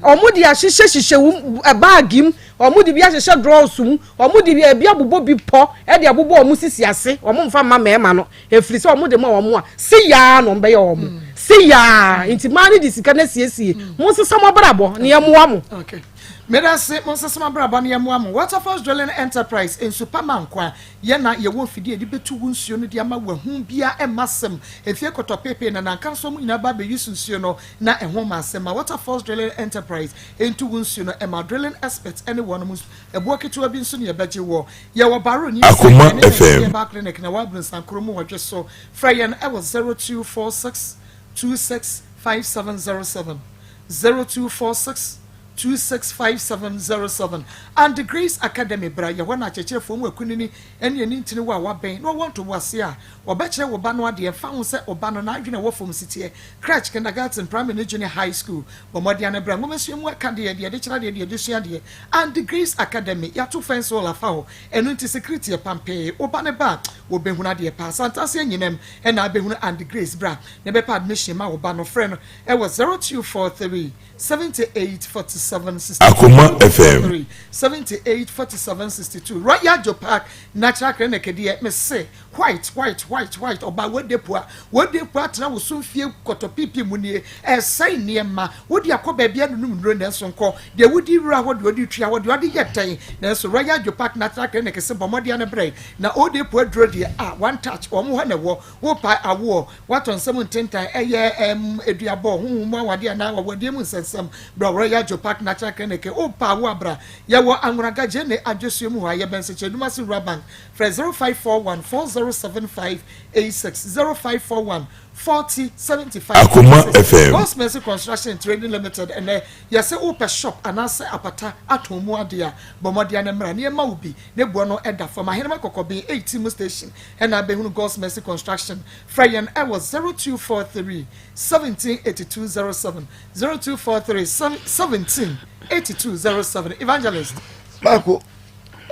Wɔde ahyehyɛ hyehyɛ wo baage mu, wɔde bi ahyehyɛ drawers mu, wɔde ebi abobɔ bi pɔ de abobɔ wɔn sisi ase. Wɔmfa mma mmarima no, ɛfiri sɛ wɔde ma wɔn a, sei ara na wɔbɛyɛ wɔn. Sei ara. Nti mmaa no de sika no asiesie. Monsesa mo abrabɔ na yɛmmoa mo. Okay. Medase, monsesa mo abrabɔ na yɛmmoa mo. Waterfalls Drilling Enterprise, nsu pa ma nkwa. Yɛn na yɛwɔ mfidie a yɛde bɛtu wo nsuo no de ama wo ahum biara ɛmma asɛm. Efie kɔtɔ peepee na nanka nso wɔn nyinaa ba abɛyi so nsuo no na ɛho ma asɛm. Ma Waterfalls Drilling Enterprise ntu wo nsuo no ɛma drilling experts ɛne wɔnom ɛboɔ ketewa bi nso na yɛbɛgye woɔ. Yɛwɔ Baro New Site Akoma ɛne Nɛnsi FM. Herbal Clinic na ɛwɔ Abronsan mu Wɔdwe so. Frɛ yɛn ɛwɔ 0246 26 5707, 0246 265707 And Grace Academy bra yɛ hɔ na akyerɛkyerɛfoɔ mu akunini ne ani ntini wɔ a wɔabɛn na wɔwɔ ntoboaseɛ a wɔbɛkyerɛ wo ba no adeɛ ɛmfa ho sɛ wo ba no n'adwene a ɛwɔ fam si teɛ. Crèche, Kindergarten, Primary ne Junior High School. Bɔ mmɔden ara bra nwomasua mu ɛka deɛ, deɛ yɛde kyerɛ adeɛ, deɛ yɛde sua adeɛ. And Grace Academy, yɛato fence wall afa hɔ, ɛno nti security yɛ pampee. Wo ba no ba a, wɔbɛhunu adeɛ paa. Santase Anyinam na abɛhunu And Grace. Bra na bɛpɛ admission ma wo ba no. Frɛ no wɔ 0243 78 47 62 Akoma FM. 03 78 47 62 Royal Joe Park Natural Clinic deɛ mese white white white white ɔbaa wode pua wode pua atena wo so mfie kɔtɔ pipi mu nie ɛsɛe nneɛma wode akɔ baabi anonum nnuro nanso nkɔ deɛ wodi wura hɔ deɛ wode tua hɔ deɛ wode yɛ dɛn nanso Royal Joe Park Natural Clinic se bɔ mmɔden ano brɛ na ode pua duro deɛ a one touch wɔn hɔ na ɛwɔ wopa awoɔ Woatɔ nsɛm ntentan, ɛyɛ ɛɛm aduabɔ, honhom mu awadeɛ anaa awadeɛ mu nsɛnsɛm, bra Royal Joe Park Natural Clinic, wopɛ a wo a bra. Yɛwɔ Anworaga, Gyene, Adwosuo mu hɔ a, yɛbɛn Sekyere-Dumasi Rural Bank. Frɛ 0541 407586, 0541 40 75 Akoma 86. FM. God's Mercy Construction and Trading Limited, ɛnnɛ yɛse wopɛ shop anaasɛ apata atɔn mu adeɛ a, bɔ mmɔden ara na mmra na yɛmma wo bi. Ne boɔ no da fam. Ahenemma Kɔkɔben, 18 mu station ɛna abɛhunu God's Mercy Construction. Frɛ yɛn ɛwɔ 0243 17 82 07, 0243 17 82 07. Evangelist. Baako.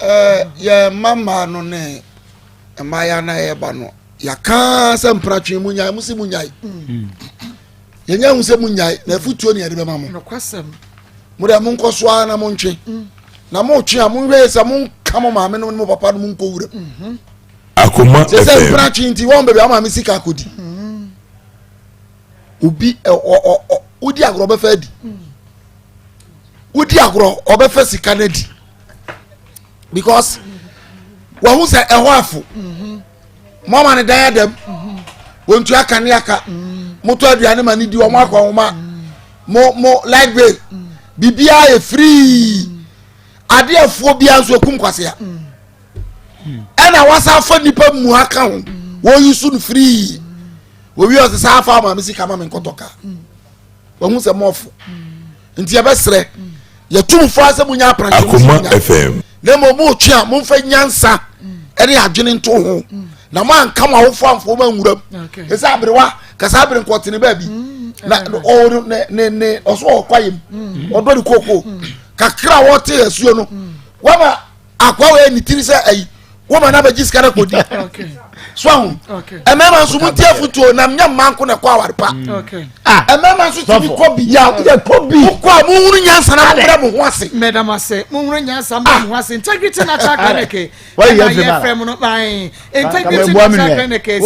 Ɛɛ yɛn mma mmaa no ne mmaayewa no a yɛba no yɛaka sɛ mpratwe mu nyae mo se mu nyae mm. yɛnya hu sɛ mu nyae na afutuo ne yɛde bɛma mo mo deɛ monkɔ so ara na montwe mm. na motwe a monhwɛ sɛ monka mo maame no ne mo papa no monkɔ wura mm-hmm. Akoma sɛ sɛ FM. mpratwe nti wɔn baabi a maame sika akɔdi mm. obi ɛ ɔ ɔ ɔ wodi agorɔ ɔbɛfɛ adi wodi agorɔ ɔbɛfɛ sika no adi because wɔn sɛ ɛhɔ afo mo ama ne dan adam wɔn tua kanea ka mo tɔ aduane ma ne di wɔn akɔ ahoma mo mo light bill biribiara yɛ free adeɛ afuo biara nso ekum kwasea ɛna wasa afa nipa mu aka ho wɔyi so no free wɔwi ɔsɛ saa afa maame sika ma me nkɔtɔ kaa. Wahu sɛ mɔfo nti yɛbɛsrɛ yɛtum fo asɛ munya aprankyɛ Akoma FM. Na mmom motwe a momfa nyansa ne adwene nto ho na moanka mo awofo amfo ma nwuram ɛsɛ aberewa kasa abere nkɔtene baabi na ɔwɔ ne ne ne ɔso ɔwɔ kwayem ɔdɔ ne kooko kakra a wɔte asuo no wama Akwa wei ne tiri sɛ ayi woma no abɛgye sika no kɔdi so ahu mmarima nso monti afotuo na nyɛ mma nko na ɛkɔ aware pa ah, mmarima nso tumi kɔ bi yɛkɔ bi mokɔ a monhunu nyansa na mobrɛ mo ho ase mɛdam ase monhunu nyansa mbrɛ mo ho ase integrity natural clinic ɛna yɛfrɛ mu no integrity natural clinic sɛ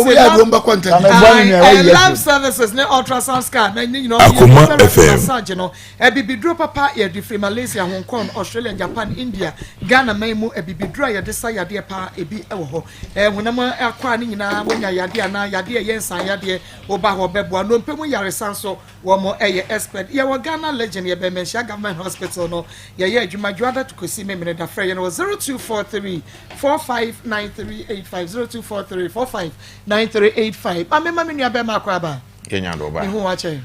lab services ne ultrasound scan na ne nyinaa Akoma FM massage no Abibiduro papa yɛde firi Malaysia, Hong Kong, Australia, Japan, India, Ghana man mu abibiduro a yɛde sa yadeɛ paa ebi wɔ hɔ. Ɛɛ honam akwaa no nyinaa wonya yadeɛ anaa yadeɛ ɛyɛ nsan yadeɛ woba hɔ bɛboa. Nnompe mu yaresa nso wɔn yɛ expert. Yɛwɔ Ghana Legend yɛbɛn Manhyia Government Hospital no yɛyɛ adwuma Dwoada to kɔsi Memeneda. Frɛ yɛn wɔ 0243 459385 0243 459385. Ma memma me nua bɛrima akɔ aba. Yɛnya do ba. Mehu wakyɛ.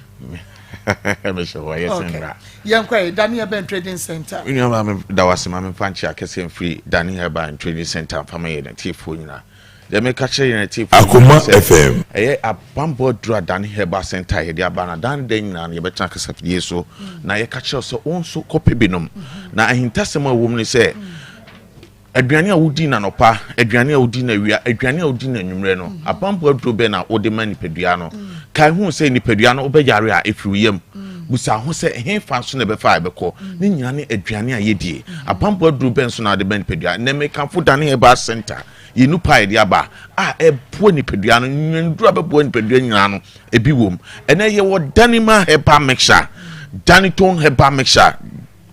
mehyɛ hɔ yɛ sɛ mmra yɛnkɔ ɛ Dani Herbal Trading Center. Me nua baa me da wase ma memfa nkye akɛseɛ mfiri Dani Herbal Trading Center mfa ma yɛn atiefoɔ nyinaa. Deɛ meka kyerɛ yɛn atiefoɔ nyinaa Akoma sɛ FM. ɛyɛ abanbɔ aduru a Dani Herbal Center a yɛde aba no dan ne dan nyinaa no yɛbɛtena kasafidie so na yɛka kyerɛ wo sɛ wo nso kɔpɛ bi nom. Na ahintasɛm a ɛwɔ mu ne sɛ Aduane a wodi no anɔpa, aduane a wodi no awia, aduane a wodi no anwummerɛ no, abanbɔ aduro bɛn na wode ma nipadua no? Kae hu sɛ nipadua no wobɛyare a ɛfiri wo yam. Busa ho sɛ ɛhefa nso na ɛbɛfa a ɛbɛkɔ? Ne nyinaa ne aduane a yɛdie. Abanbɔ aduro bɛn nso na wode ma nipadua? Nnɛ mekamfo Dane Herbal Center, yɛn nupa a yɛde aba a ɛboa nipadua no, nnuro a ɛbɛboa nipadua nyinaa no, ebi wom. Ɛnnɛ yɛwɔ Danima Herbal Mixture, Danitone Herbal Mixture,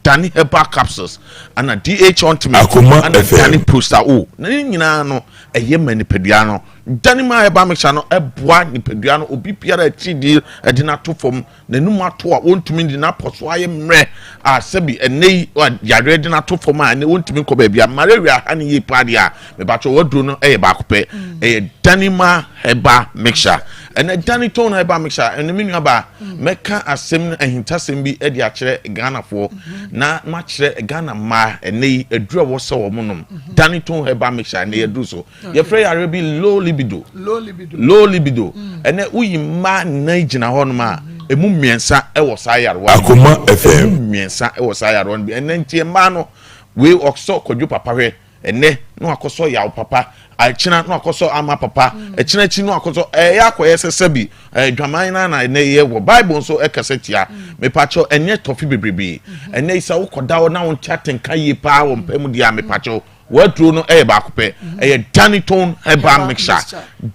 Dani herbal capsules ana DH ointment Akoma ana FM. Dani Prosta O na ne nyinaa no ɛyɛ ma nipadua no. Dani ma herbal mixture no ɛboa nipadua no obi biara akyidie ɛde no ato fam n'anum ato a wɔntumi de n'apɔ so ayɛ mmerɛ a sɛbi ɛnɛ yi yareɛ de no ato fam a ɛnɛ wɔntumi nkɔ baabi a malaria ha ne yie paa deɛ a mebatwɛ waduro no ɛyɛ baako pɛ ɛyɛ Dani ma herbal mixture ɛnɛ Dani tone herbal mixture ɛnɛ me nua baa Mɛka asɛm no ahintasɛm bi de akyerɛ Ghanafoɔ na makyerɛ Ghana mmaa ɛnɛ yi aduru a ɛwɔ sɛ wɔn nom. Danitone herbal mixture ɛnɛ yɛduru so. Yɛfrɛ yareɛ bi low libido. Low libido. Ɛnɛ woyi mmaa nnan gyina hɔnom a emu mmiɛnsa wɔ saa yarewa no bi. Akoma FM. Emu mmiɛnsa wɔ saa yarewa no bi. Ɛnɛ nti mmaa no wei ɔsɔ kwadwo papa hwɛ. Ɛnnɛ na wakɔsɔ yaw papa, ɛkyena na wakɔsɔ ama papa, ɛkyena akyi na wakɔsɔ ɛyɛ akɔyɛ sɛ sɛbi adwaman na na ɛnɛ yɛ wɔ Bible nso ɛkasa tia. Mepakyɛw ɛnyɛ tɔfe bebrebe. Ɛnɛ yi sɛ wokɔda hɔ na wonte atenka yie paa wɔ mpa mu deɛ a mepakyɛw w'aduro no ɛyɛ baako pɛ. Ɛyɛ Danitone herbal mixture.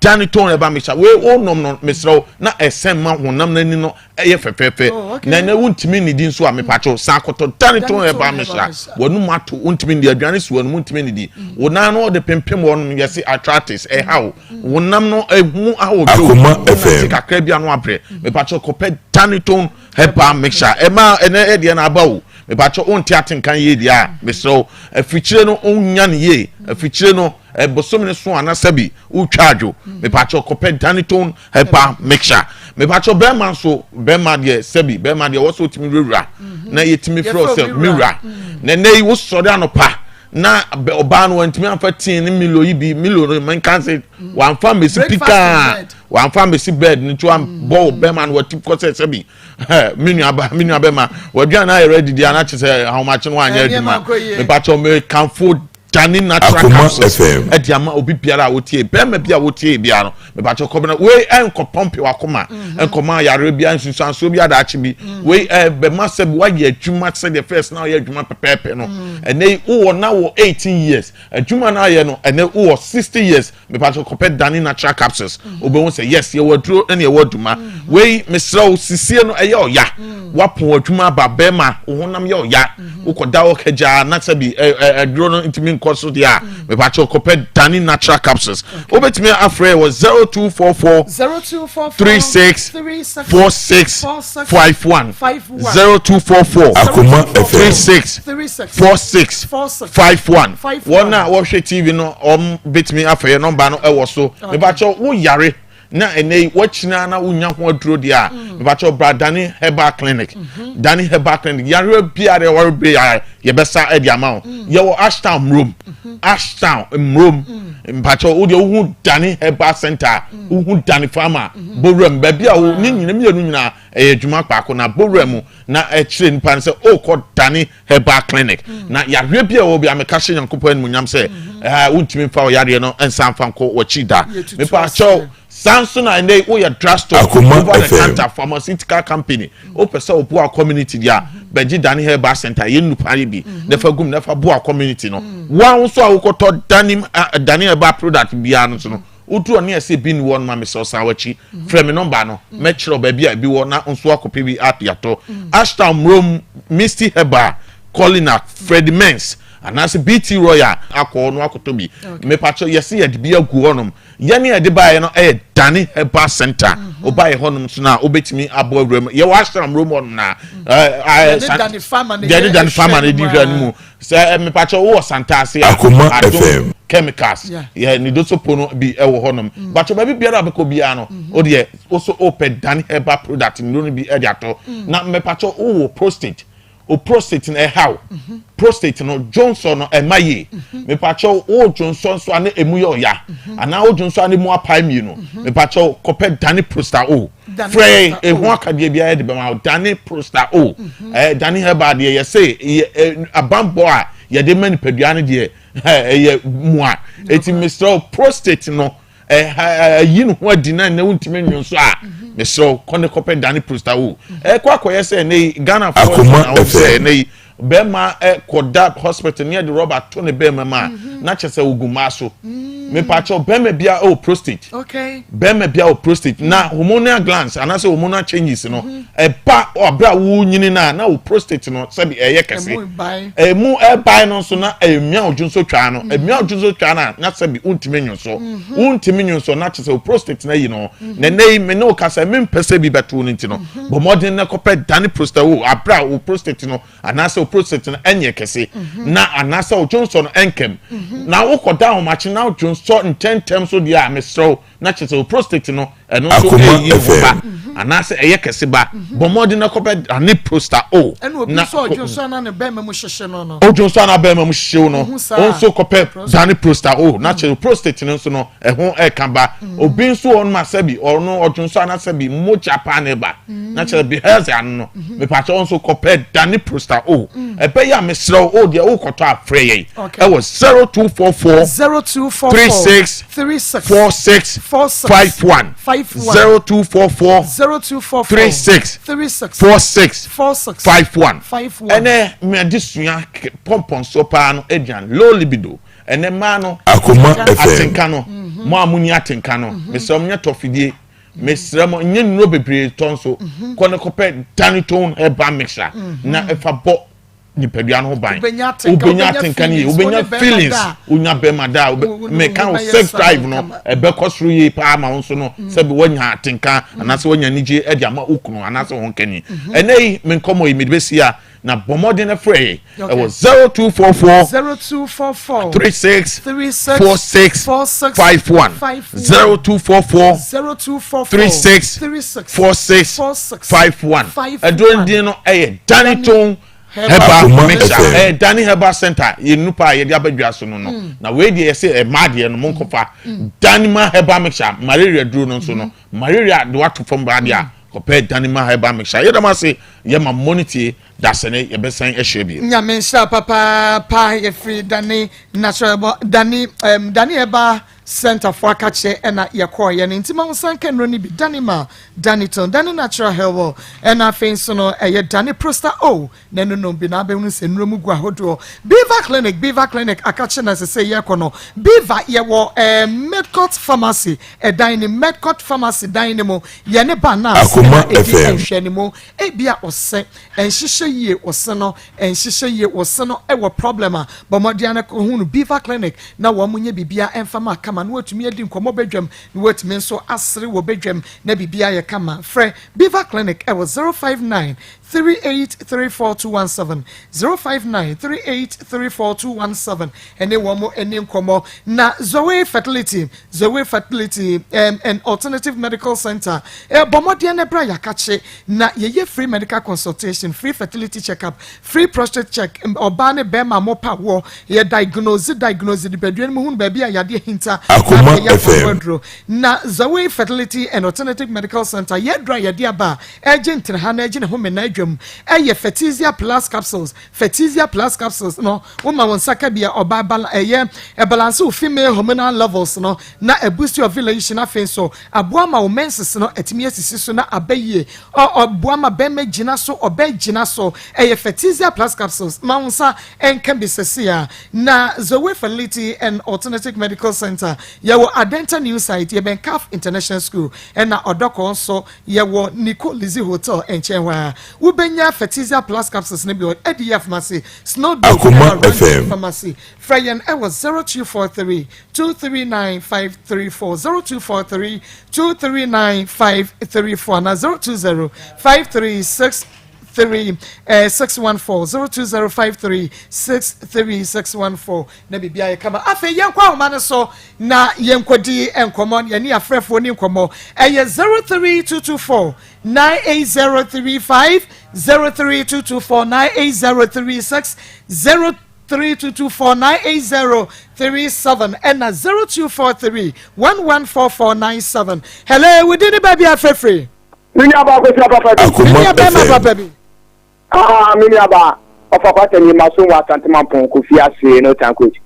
Danitone herbal mixture wei wonom no mesrɛ wo na ɛsɛn ma honam no ani no ɛyɛ fɛfɛɛfɛ oh, na ɛnɛ wontumi nnidi nso a mepatwo san akɔtɔ dane tɔn ɛba mehyira wɔnum ato wontumi nnidi aduane si wɔnum wontumi nnidi mm. wo nan no ɔde pempem wɔn yɛse arthritis ɛha wo mm. wo nam no ehu ahɔ dwo wonante kakra bi ano abrɛ mm. mepatwo kɔpɛ dane tɔn ɛba mixture ɛma ɛnɛ ɛdeɛ na aba o mepatwo wonte atenkan yie deɛ a mesrɛ wo afikyire no wonya ne yie afikyire no ɛbosome no so anasɛ bi wotwa adwo mepatwo kɔpɛ dane tɔn Hepa mixture. Mepakyɛw bɛrima nso bɛrima deɛ sɛbi bɛrima deɛ wɔsɛ otumi wurawura mhm. na yɛtumi frɛ sɛ mewura mm. na ɛnɛ yi wosɔre anɔpa na ɔbaa no wantumi anfa tii ne milo yi bi milo no menka sɛ mm. wamfa mmesi pikaa wamfa mmesi bed no nti wambɔ mm. bɛrima no wati kɔ sɛ sɛbi me nua ba me nua bɛrima waduane ayɛrɛ didi anakyɛ sɛ ahomakye no wanyɛ adwuma mepakyɛw mekamfo. Dani natural Akoma capsules FM. ɛde ama obi biara a wotie bɛrima bi a wotie biara no mepakyɛ kɔbɛna wei ɛnkɔ pɔmpe wakoma ɛnkɔma yareɛ biara nsunsuansoɔ bi adaakye bi wei ɛbɛma sɛ bi wayɛ adwuma sɛdeɛ first na ɔyɛ adwuma pɛpɛɛpɛ no ɛnɛ yi wowɔ na wɔ 18 years adwuma no ayɛ no ɛnɛ wowɔ 60 years mepakyɛ kɔpɛ Dani natural capsules wobɛhu sɛ yes yɛwɔ aduro ɛne yɛwɔ adwuma wei mesrɛ wo sisie no ɛyɛ ɔya wapɔn adwuma aba bɛrima wo honam yɛ ɔya wokɔda hɔ kagyaa na sɛ bi aduro no ntumi nkɔ so deɛ a mepakyɛ kɔpɛ Dani natural capsules wobɛtumi afrɛ wɔ 0244 0244 36 46 51 0244 Akoma FM. 36 36 46 51 wɔn a wɔhwɛ tv no wɔn bɛtumi afɛ yɛ nɔmba no ɛwɔ so mepakyɛ wo yare na ɛnɛ yi wɔkyina na wonya ho aduro deɛ a mepakyɛ bra Dani herbal clinic Dani herbal clinic yareɛ biara ɛwɔ bere yare yɛbɛsa ɛde ama wo yɛwɔ Ashtown Mmrom Ashtown Mmrom mpakyɛ wo deɛ wohu Dani herbal center wohu Dani farmer bowura mu baabi a wo ne nyina mmienu nyinaa ɛyɛ adwuma baako na bowura mu na ɛkyerɛ nipa no sɛ ɔrekɔ Dani herbal clinic na yareɛ bi a ɛwɔ bi a meka hyɛ Nyankopɔn animuonyam sɛ ɛɛ wontumi mfa wo yareɛ no nsa mfa nkɔ w'akyi da mepakyɛw saa nso na ɛnɛ woyɛ drugstore Akoma over the FM. counter pharmaceutical company wopɛ sɛ woboa community deɛ a bɛgye Dani herbal center yɛ nnupa yi bi na fa gum na fa boa community no woa nso a wokɔtɔ Dani ah, Dani herbal product biara no so no wotu ɔne ɛsɛ bi ni wɔ no ma mesɛ ɔsan w'akyi frɛ me nɔmba no mɛkyerɛ baabi a ebi wɔ na nso akɔpɛ bi atɔ Ashtown Mmrom Misty Herbal Colina Freddy Mens anaasɛ BT Royal akɔ no akɔtɔ bi mepakyɛ yɛse yɛde bi agu hɔnom yɛne yɛde baeɛ no ɛyɛ Dani herbal center wobaeɛ hɔnom so no a wobɛtumi abɔ awura mu yɛwɔ Ashtown Mmrom hɔnom na Yɛne Dani Farmer na yɛne Dani Farmer na ɛdi hwɛ no mu sɛ mepakyɛ wowɔ Santase a Akoma Adom FM. chemicals yɛ ne dosopo no bi ɛwɔ hɔnom bakyɛ baabi biara a bɛkɔ biara no o deɛ woso wopɛ Dani herbal product nnuro no bi ɛde atɔ na mepakyɛ wowɔ prostate o prostate no ɛhaw prostate no dwonsɔ no ɛma yie mepakyɛw wo dwonsɔ nso a ne emu yɛ ɔya anaa wo dwonsɔ a ne mu apae mmienu mepakyɛw kɔpɛ Dani prosta o frɛ ehu akadeɛ biara de bɛma wo Dani prosta o ɛɛ Dani herbal deɛ yɛsɛ yɛ ɛ abanbɔ a yɛde ma nipadua no deɛ ɛyɛ mua eti mesrɛ wo prostate no ɛyi ne ho adi na ɛnɛ wontumi nwo nso a mesrɛ wo kɔ ne kɔpɛ Dani prosta o ɛkɔ akɔyɛ sɛ ɛnɛ yi Ghana foɔ Akoma na wɔn sɛ FM. ɛnɛ yi bɛrima ɛkɔda hospital ne yɛde rɔba to ne bɛrima mu a na kyerɛ sɛ ogu mmaa so mepakyɛw bɛrima bia ɛwɔ prostate bɛrima bia wɔ prostate na hormonal glands anaasɛ hormonal changes no ɛba ɔbɛrɛ a wonyini na na wo prostate no sɛbi ɛyɛ kɛse ɛmu ɛbae no nso na ɛmia odwo nso twaa no ɛmia odwo nso twaa no a na sɛbi wontumi nwo so wontumi nwo so na kyerɛ sɛ wo prostate no ayi no na ɛnɛ yi me ne wo kasa me mpɛ sɛ bi bɛto no nti no bɔ mmɔden na kɔpɛ Dani prostate wo abere a wo prostate no anaasɛ wo prostate no ɛnyɛ kɛse na anaasɛ wo dwonsɔ no ɛnkɛm na wokɔda ahomakye na wo dwonsɔ ntɛntɛm so deɛ a mesrɛ wo na kyerɛ sɛ wo prostate no ɛno nso Akoma ɛyi ho ba FM. anaasɛ ɛyɛ kɛse ba bɔ mmɔden na kɔpɛ Dani prostate o ɛna obi na nso ɔdwonsɔ na ne bɛrima mu hyehye no no odwonsɔ ana bɛrima mu hyehyew no Ohu saa. o nso kɔpɛ Dani prostate o na kyerɛ prostate no nso no ɛho ɛka ba obi nso wɔ no ma sɛbi ɔno ɔdwonsɔ ana sɛbi mogya paa ne ba na kyerɛ bi health ano no mepakyɛ wɔn nso kɔpɛ Dani prostate o ɛbɛyɛ a mesrɛ wo o deɛ wokɔtɔ afrɛ yɛn ɛwɔ 0244 0244 36 36 46 46 51 51 0244 0244 36 36 46 46 51 51 ɛnɛ mmɛde sua pɔmpɔnsoɔ paa no aduan low libido ɛnɛ mmaa no Akoma FM. atenka no mo a mo ni atenka no mesrɛ mo nyɛ tɔfidie mesrɛ mo nyɛ nnuro bebree tɔ nso kɔ ne kɔpɛ Danitone herbal mixture na ɛfa bɔ nipadua no ho ban Wobɛnya atenka, wobɛnya wobɛnya atenka no yie feelings, wobɛnya wo ne bɛrima feelings da a, wonya bɛrima da a meka wo wobɛyɛ sex saa drive no kama. ɛbɛkɔ soro yie paa ma wo nso no sɛbi woanya atenka anaasɛ woanya anigye ɛde ama wo kunu anaasɛ wo nkani ɛnɛ yi me nkɔmmɔ yi mede bɛsi a na bɔ mmɔden no frɛ yɛ ɛwɔ 0244 0244 36 36 46 46 51 51 0244 0244 36 36 46 46 51 51. ɛduro din no ɛyɛ Danitone herbal Akoma mixture FM. ɛyɛ Dani herbal center yɛ nupa a yɛde abɛdwa so no no na wei deɛ yɛsɛ ɛmaa deɛ no mo nkɔfa Danima herbal mixture malaria duro no nso no malaria de wato fam baa deɛ a Kɔpɛ Danima Herbal Mixture. Yɛda mo ase, yɛma mo ne tie, dasene yɛbɛsan ahyia bio. Nyame nhyira papaapa yɛfiri Dani natural herbal Dani um, Dani herbal center fo akakyɛ ɛna yɛkɔɔ yɛ no nti ma wo nsa nka nnuro no bi Dani ma Dani ton Dani natural herbal ɛna afei nso no ɛyɛ Dani prosta o na ɛno nom bi na abɛhunu sɛ nnuro mu gu ahodoɔ Beaver clinic Beaver clinic akakye na ɛsɛ sɛ yɛkɔ no Beaver yɛwɔ ɛɛ eh, Medcot pharmacy ɛdan ne Medcot pharmacy dan ne mu yɛne ba nurse Akoma ɛna ɛdi FM. nhwɛ ne mu ebia ɔsɛ ɛnhyehyɛ yie ɔse no ɛnhyehyɛ yie ɔse no ɛwɔ problem a bɔ mmɔden ara kɔ hu no Beaver clinic na wɔn nyɛ biribiara ɛmfa ma kama na watumi adi nkɔmmɔ badwam na watumi nso asere wɔ badwam na biribiara yɛ kama frɛ Beaver clinic ɛwɔ 059 3834217 059 3834217 ɛne wɔn ɛni nkɔmmɔ na Zoe Fertility Zoe Fertility um, and Alternative Medical Center ɛbɔ mmɔden no bra yɛakakye na yɛyɛ free medical consultation, free fertility check-up, free prostate check, ɔbaa ne bɛrima mo pa wɔ yɛ diagnose diagnose nipadua no mu hunu baabi a yadeɛ hinta na Akoma afei yɛafa ho FM. aduro. Na Zoe Fertility and Alternative Medical Center yɛ aduro a yɛde aba a ɛgye nteneha na ɛgye ne home na adwam ɛyɛ Fertizia Plus Capsules. Fertizia Plus Capsules no woma wo nsa ka bi a ɔbaa bala ɛyɛ ɛbalance wo female hormonal levels no na ɛboost your ovulation afei nso aboa ma wo menses no atumi asisi so na aba yie ɔ ɔboa ma bɛrima gyina so ɔbɛ gyina so ɛyɛ Fertizia Plus Capsules ma wo nsa ɛnka bi sɛsi a na Zoe Fertility and Alternative Medical Center yɛwɔ Adenta New Site yɛbɛn CAF International School ɛna Ɔdɔkɔɔ nso yɛwɔ Nico Lizzy Hotel nkyɛn hɔ a wobɛnya Fertizia Plus Capsules no bi wɔ Adiya Pharmacy Snow Dope Akoma ɛna Ranti FM. Pharmacy frɛ yɛn ɛwɔ 0243 239 534 0243 239 534 anaa 020 536 3 614 020 53 63 614 na biribi ayɛ kama afei yɛnkɔ ahoma no so na yɛnkɔdi nkɔmmɔ yɛne afrɛfoɔ ni nkɔmmɔ ɛyɛ 03224 98035 03224 98036 03224 98037 ɛna 0243 114497 hello wodi ne baabi afrɛfrɛ Me nua baa Kwesi papa bi. me Akoma nua bɛrima FM. papa bi Ah, me nua baa ɔfa kwata ni ma so wɔ Asante Mampɔn Kofi ase no tan coach.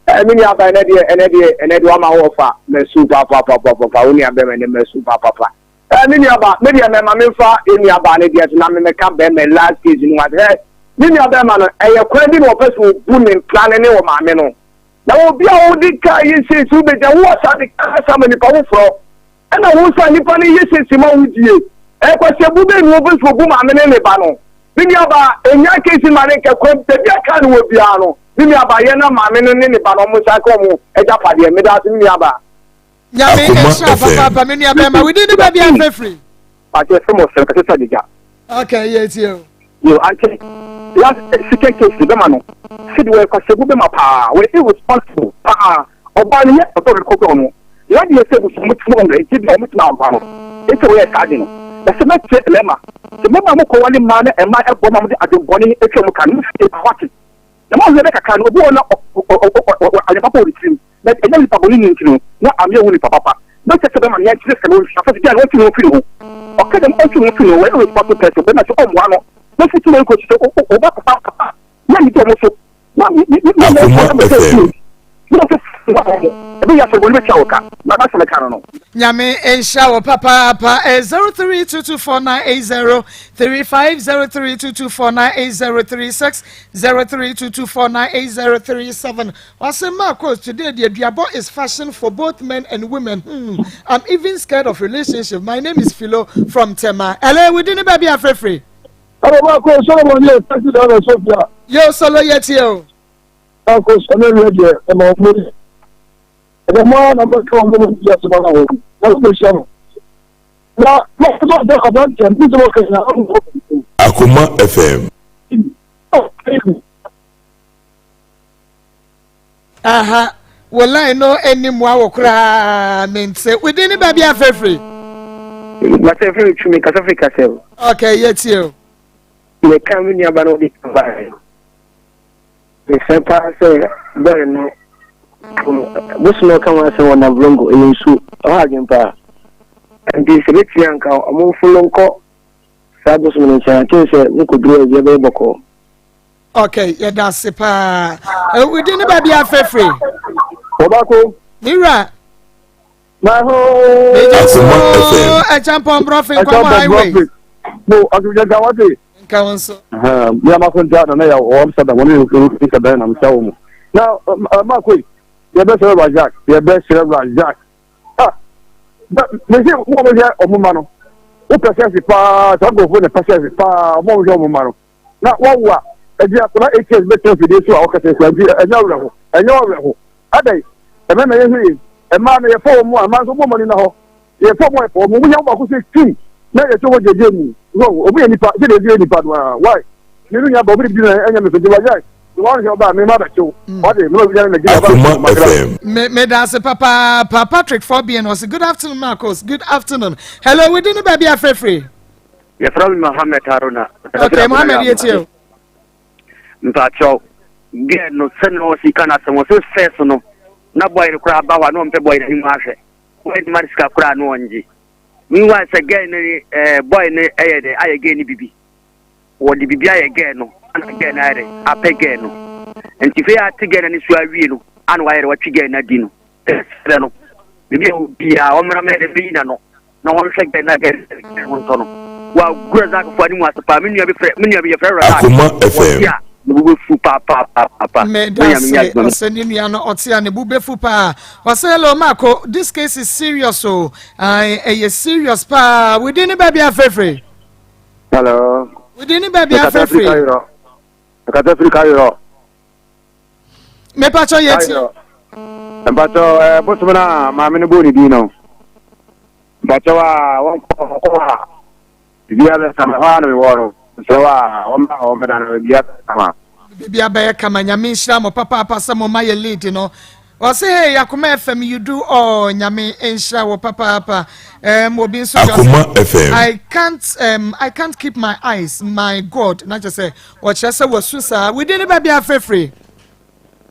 Eh, me nua baa ɛnɛ deɛ ɛnɛ deɛ ɛnɛ deɛ wama wɔ fa mɛsu pa pa pa pa pa pa wo nua bɛrima ne mɛsu pa pa pa. Eh, me nua baa me deɛ mɛma me nfa nua baa ne deɛ so na me mɛka bɛrima last case no ase. Eh, me nua bɛrima no ɛyɛ kwan bi na ɔpɛ so obu ne mpra ne ne wɔ maame no. Na obi a wode kaa yɛ siesie wobɛgya wo asa de kasa ma nipa foforɔ. Ɛna wo nso a nipa no yɛ siesie ma wo die. Ɛyɛ kwasiabu bɛn na wɔpɛ sɛ wɔbu maame ne ne ba no? Me nuabaa, ɛnya case ma ne nkɛ kwan baabi a car no wɔ biara no, me nuabaa yɛ na maame no ne ne ba no wɔn nsa nka wɔn agyapadeɛ. Meda ase me nuabaa. Nyame Akoma nhyira FM. papaapa me nua bɛrima wo din ne baabi a frɛfiri. Pakyɛ fɛ mo sɛ kɛsɛ sɛ adagya. Okay yɛ tie o. Yo ankyɛ last second case no bɛma no sidi wɔyɛ kwasiabu bɛma paa wɔyɛ irresponsible paa ɔbaa no yɛ ɔdɔ rekɔ dɔ no n'adeɛ sɛ abusua mo tumi wɔn nti deɛ wɔn tumi ampa no nti wɔyɛ saa de no na sɛ mɛkyerɛ mmarima sɛ mmarima mo kɔ wale mmaa na mmaa ɛbɔ ma mo de adwembɔne atwa mo ka no mo fie paa wate Na mo ahwɛ bɛ kakra no, obi wɔ hɔ na adwene papa wɔ ne tirim, na ɛnyɛ nipa bɔne ni nti no, na ameɛ hu nipa papa. Na kyerɛ sɛ bɛma nea ɛkyerɛ sɛ wɔnhwɛ afɛso biara na wɔntwe ne ho mfiri ne ho. Ɔka dɛm ɔntwe ne ho mfiri ne ho, wɔyɛ responsible person, bɛma sɛ ɔmmoa no, na mfiti na ɛnkɔsi sɛ ɔba papa papa, na anigye wɔn so, na Akoma FM. Nyame nhyira wo papaapa eh, 0322498035 0322498036 0322498037 Ɔse Marcos today deɛ duabɔ is fashion for both men and women hmm I'm even scared of relationship my name is Philo from Tema Hello wodi ne baabi afrɛfrɛ Hello Marcos Solomon yɛ taxi driver Sofia. Yo Solo yɛtie o. Marcos ɛnɛ wiɛ deɛ ɛma ɔmo yi ɛdɛ mo ara na mo ka ɔmo mo di asɛm ama wɔn na mo bɛ hyia no na mo sɔ sɛ aberanteɛ no sɛ wɔka nyina ɔmo kɔ. Akoma FM. Aha, wo line no ɛni mmoa wo koraa mente. Wo din ne baabi afɛfiri? Masɛ firi tumi kasa firi kasɛ o. Okay, yɛtie o. Meka me nuaba no wode kan baeɛ no, mesrɛ paa sɛ bɛre no bosom a ɔka ho asɛm wɔ Navrongo, ɛyɛ nsuo, ɛhɔ adwen paa. Nti sɛ bɛtumi a nka ɔmo mfolo nkɔ saa bosom no nkyɛn akyɛn sɛ mokɔduru a biribiara bɛyɛ bɔkɔɔ. Ok, yɛda ase paa. Wo din ne baabi a frɛfrɛ? Wɔbako. Me wura. Maho. Megye so Ɛkyampɔn Brɔfe Nkwamo Highway. Mo asomdwanta wate. Nka wo nso. Mi ama ko ntia na na yɛ wɔ Amsterdam wɔn ne nsa bɛn na msa wɔ mu. Na maako yi yɛbɛsrɛ Razak yɛbɛsrɛ Razak. Ah, mese mo a mohwɛ ɔmo ma no wopɛ sɛse paa saa nkurɔfoɔ na pɛ sɛse paa ɔmo a mohwɛ ɔmo ma no na wawo a ɛdi akwadaa 8 years bɛtena fidie so a ɔkasa kura nti ɛnyɛ awerɛho ɛnyɛ awerɛho adɛn ɛmɛma yɛhwɛ yie mmaa no yɛfa wɔn mu a mmaa nso wɔn ani na hɔ yɛfa wɔn a yɛfa wɔn mu wɔn yɛ wɔn baako sɛ tum na yɛsɛ wɔn gyegye mu so wɔn yɛ nipa sɛ deɛ yɛ nipa no a why mmienu nyɛ ba obi de bi na ɛnyɛ me fɛ wagyae Akoma FM. Me me da ase papaapa Patrick Fobian ɔsi good afternoon Marcos good afternoon hello within ne baabi afrɛfrɛ. Yɛfrɛ me Mohammed Haruna. Okay Mohammed yɛ tie o. Mpakyɛw girl no sɛ na ɔsi ka n'asɛm ɔsɛ first no na boy no koraa ba hɔ a na ɔmpɛ boy no anim ahwɛ boy no ma no sika koraa na ɔngye meanwhile sɛ girl no eh, boy no ɛyɛ dɛ ayɛ girl no bibi wɔde biribi ayɛ gɛɛ no ana gɛɛ no ayɛ dɛ apɛ gɛɛ no nti fei ate gɛɛ no ani so awie no ana wayɛ dɛ watwi gɛɛ no adi no ɛsrɛ no biribi a obiara ɔmmra mɛ dɛ bɛyi n'ano na wɔnhwɛ gɛɛ no gɛɛ no ho ntɔ no wagura zakfoɔ anim ase paa me nua bi frɛ me nua bi yɛfrɛ Razak wɔte a ne bo bɛfu paapaapapa medase ɔsɛ ne nua no ɔte a ne bo bɛfu paa ɔsɛ hello Marco this case is serious o ɛyɛ serious paa within ne baabi afrɛfrɛ Hello. Wodi ni baabi afɛfiri. Mekasa firi Cairo. Mepatɔ yɛ ti. Mpatɔ ɛɛ eh, bosom na maame no bɔ ne din no. Mpatɔ a wɔn kɔ kɔ a biribiara bɛ sama hɔ a na mewɔ no. Nsɛ hɔ a wɔn ba hɔ mɛda no biribiara bɛ sama. Biribiara bɛyɛ kama nyame nhyira mo papaapa sɛ mo ma yɛ lead no. Ɔse hey Akoma FM you do all Nyame nhyira wo papaapa um, obi nso Akoma FM. I can't um, I can't keep my eyes my God na kyerɛ sɛ ɔkyerɛ sɛ wasu saa within ne baabi afrɛfrɛ.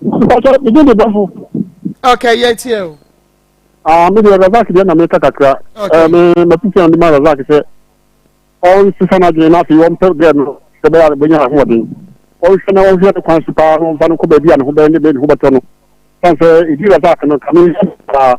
Mpatsɔ mi din de bɔfo. Okay yɛ tie o. Ah mi deɛ Razak deɛ na mi ka kakra. Okay. Eh, mi ma tutu na mi ma Razak sɛ ɔnsesa n'adwene na afei ɔmpɛ girl no sɛ ɛbɛyɛ a ɔbɛnya n'ahoɔden. Ɔnhwɛ na ɔnhwɛ ne kwan so paa na ɔmfa no nkɔ baabi a ne ho bɛyɛ ne ne ho bɛtɔ no. San sɛ ɛdi Razak no ka meyɛ paa.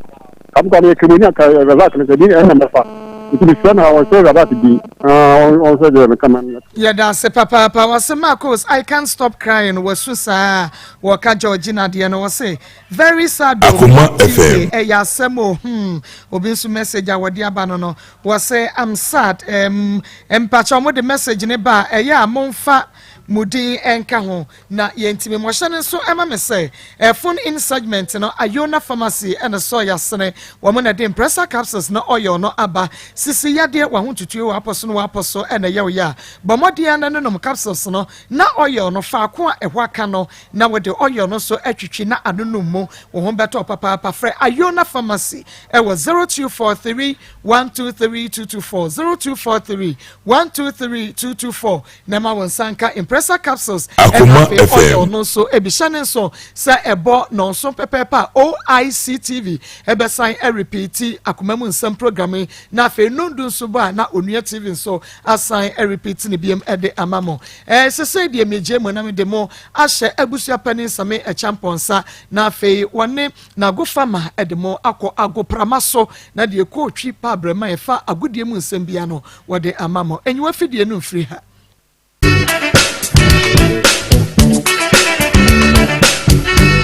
Ka me kɔ meyɛ Kremoni a ka Razak no sɛ ɛdi ɛna mɛfa. Nti mesrɛ no a ɔnhyɛ Razak din na ɔnhwɛ deɛ meka ma no. Yɛda ase papaapa. Wɔse Marcos I can't stop crying wasu saa wɔka Georgina deɛ no wɔse very sad o Akoma Tuesday FM. ɛyɛ asɛm o hmm obi nso message a wɔde aba no no Wɔse I'm sad ehm mpakyɛw mode message no ba a ɛyɛ a momfa mo din nka ho na yɛntimi mɔhyɛ no nso ɛma me sɛ phone in segment no Ayona pharmacy ɛna sɔɔ yasene wɔn na ɛde mpressa capsules ne oil no aba sisi yadeɛ wahotutuo wapɔ so no wapɔ so ɛna ɛyɛ wo yɛ a bɔ mmɔden ara na nom capsules no na oil no faako a ɛhɔ aka no na wode oil no nso atwitwi na anonom mu wo ho bɛtɔ papaapa frɛ Ayona pharmacy ɛwɔ 0243 123 224 0243 123 224 na ɛma wo nsa nka Impressa capsules ɛna Akoma afei FM. oil no nso ebi hyɛ ne nso sɛ ɛbɔ nɔnso pɛpɛɛpɛ a OIC TV ɛbɛsan ɛrepeati akoma mu nsɛm program yi na afei nondu nso bɔ a na Onua TV nso asan ɛrepeati ne biem ɛde ama mo ɛɛ sesei deɛ megye mu na mede mo ahyɛ abusua panin Same Ɛkyampɔnsa na afei wɔne N'agofama de mo akɔ agoprama so, na deɛ ɛkɔɔtwi pa abrɛma ɛfa agodie mu nsɛm biara no, wɔde ama mo. Enyiwa fidie no mfiri ha.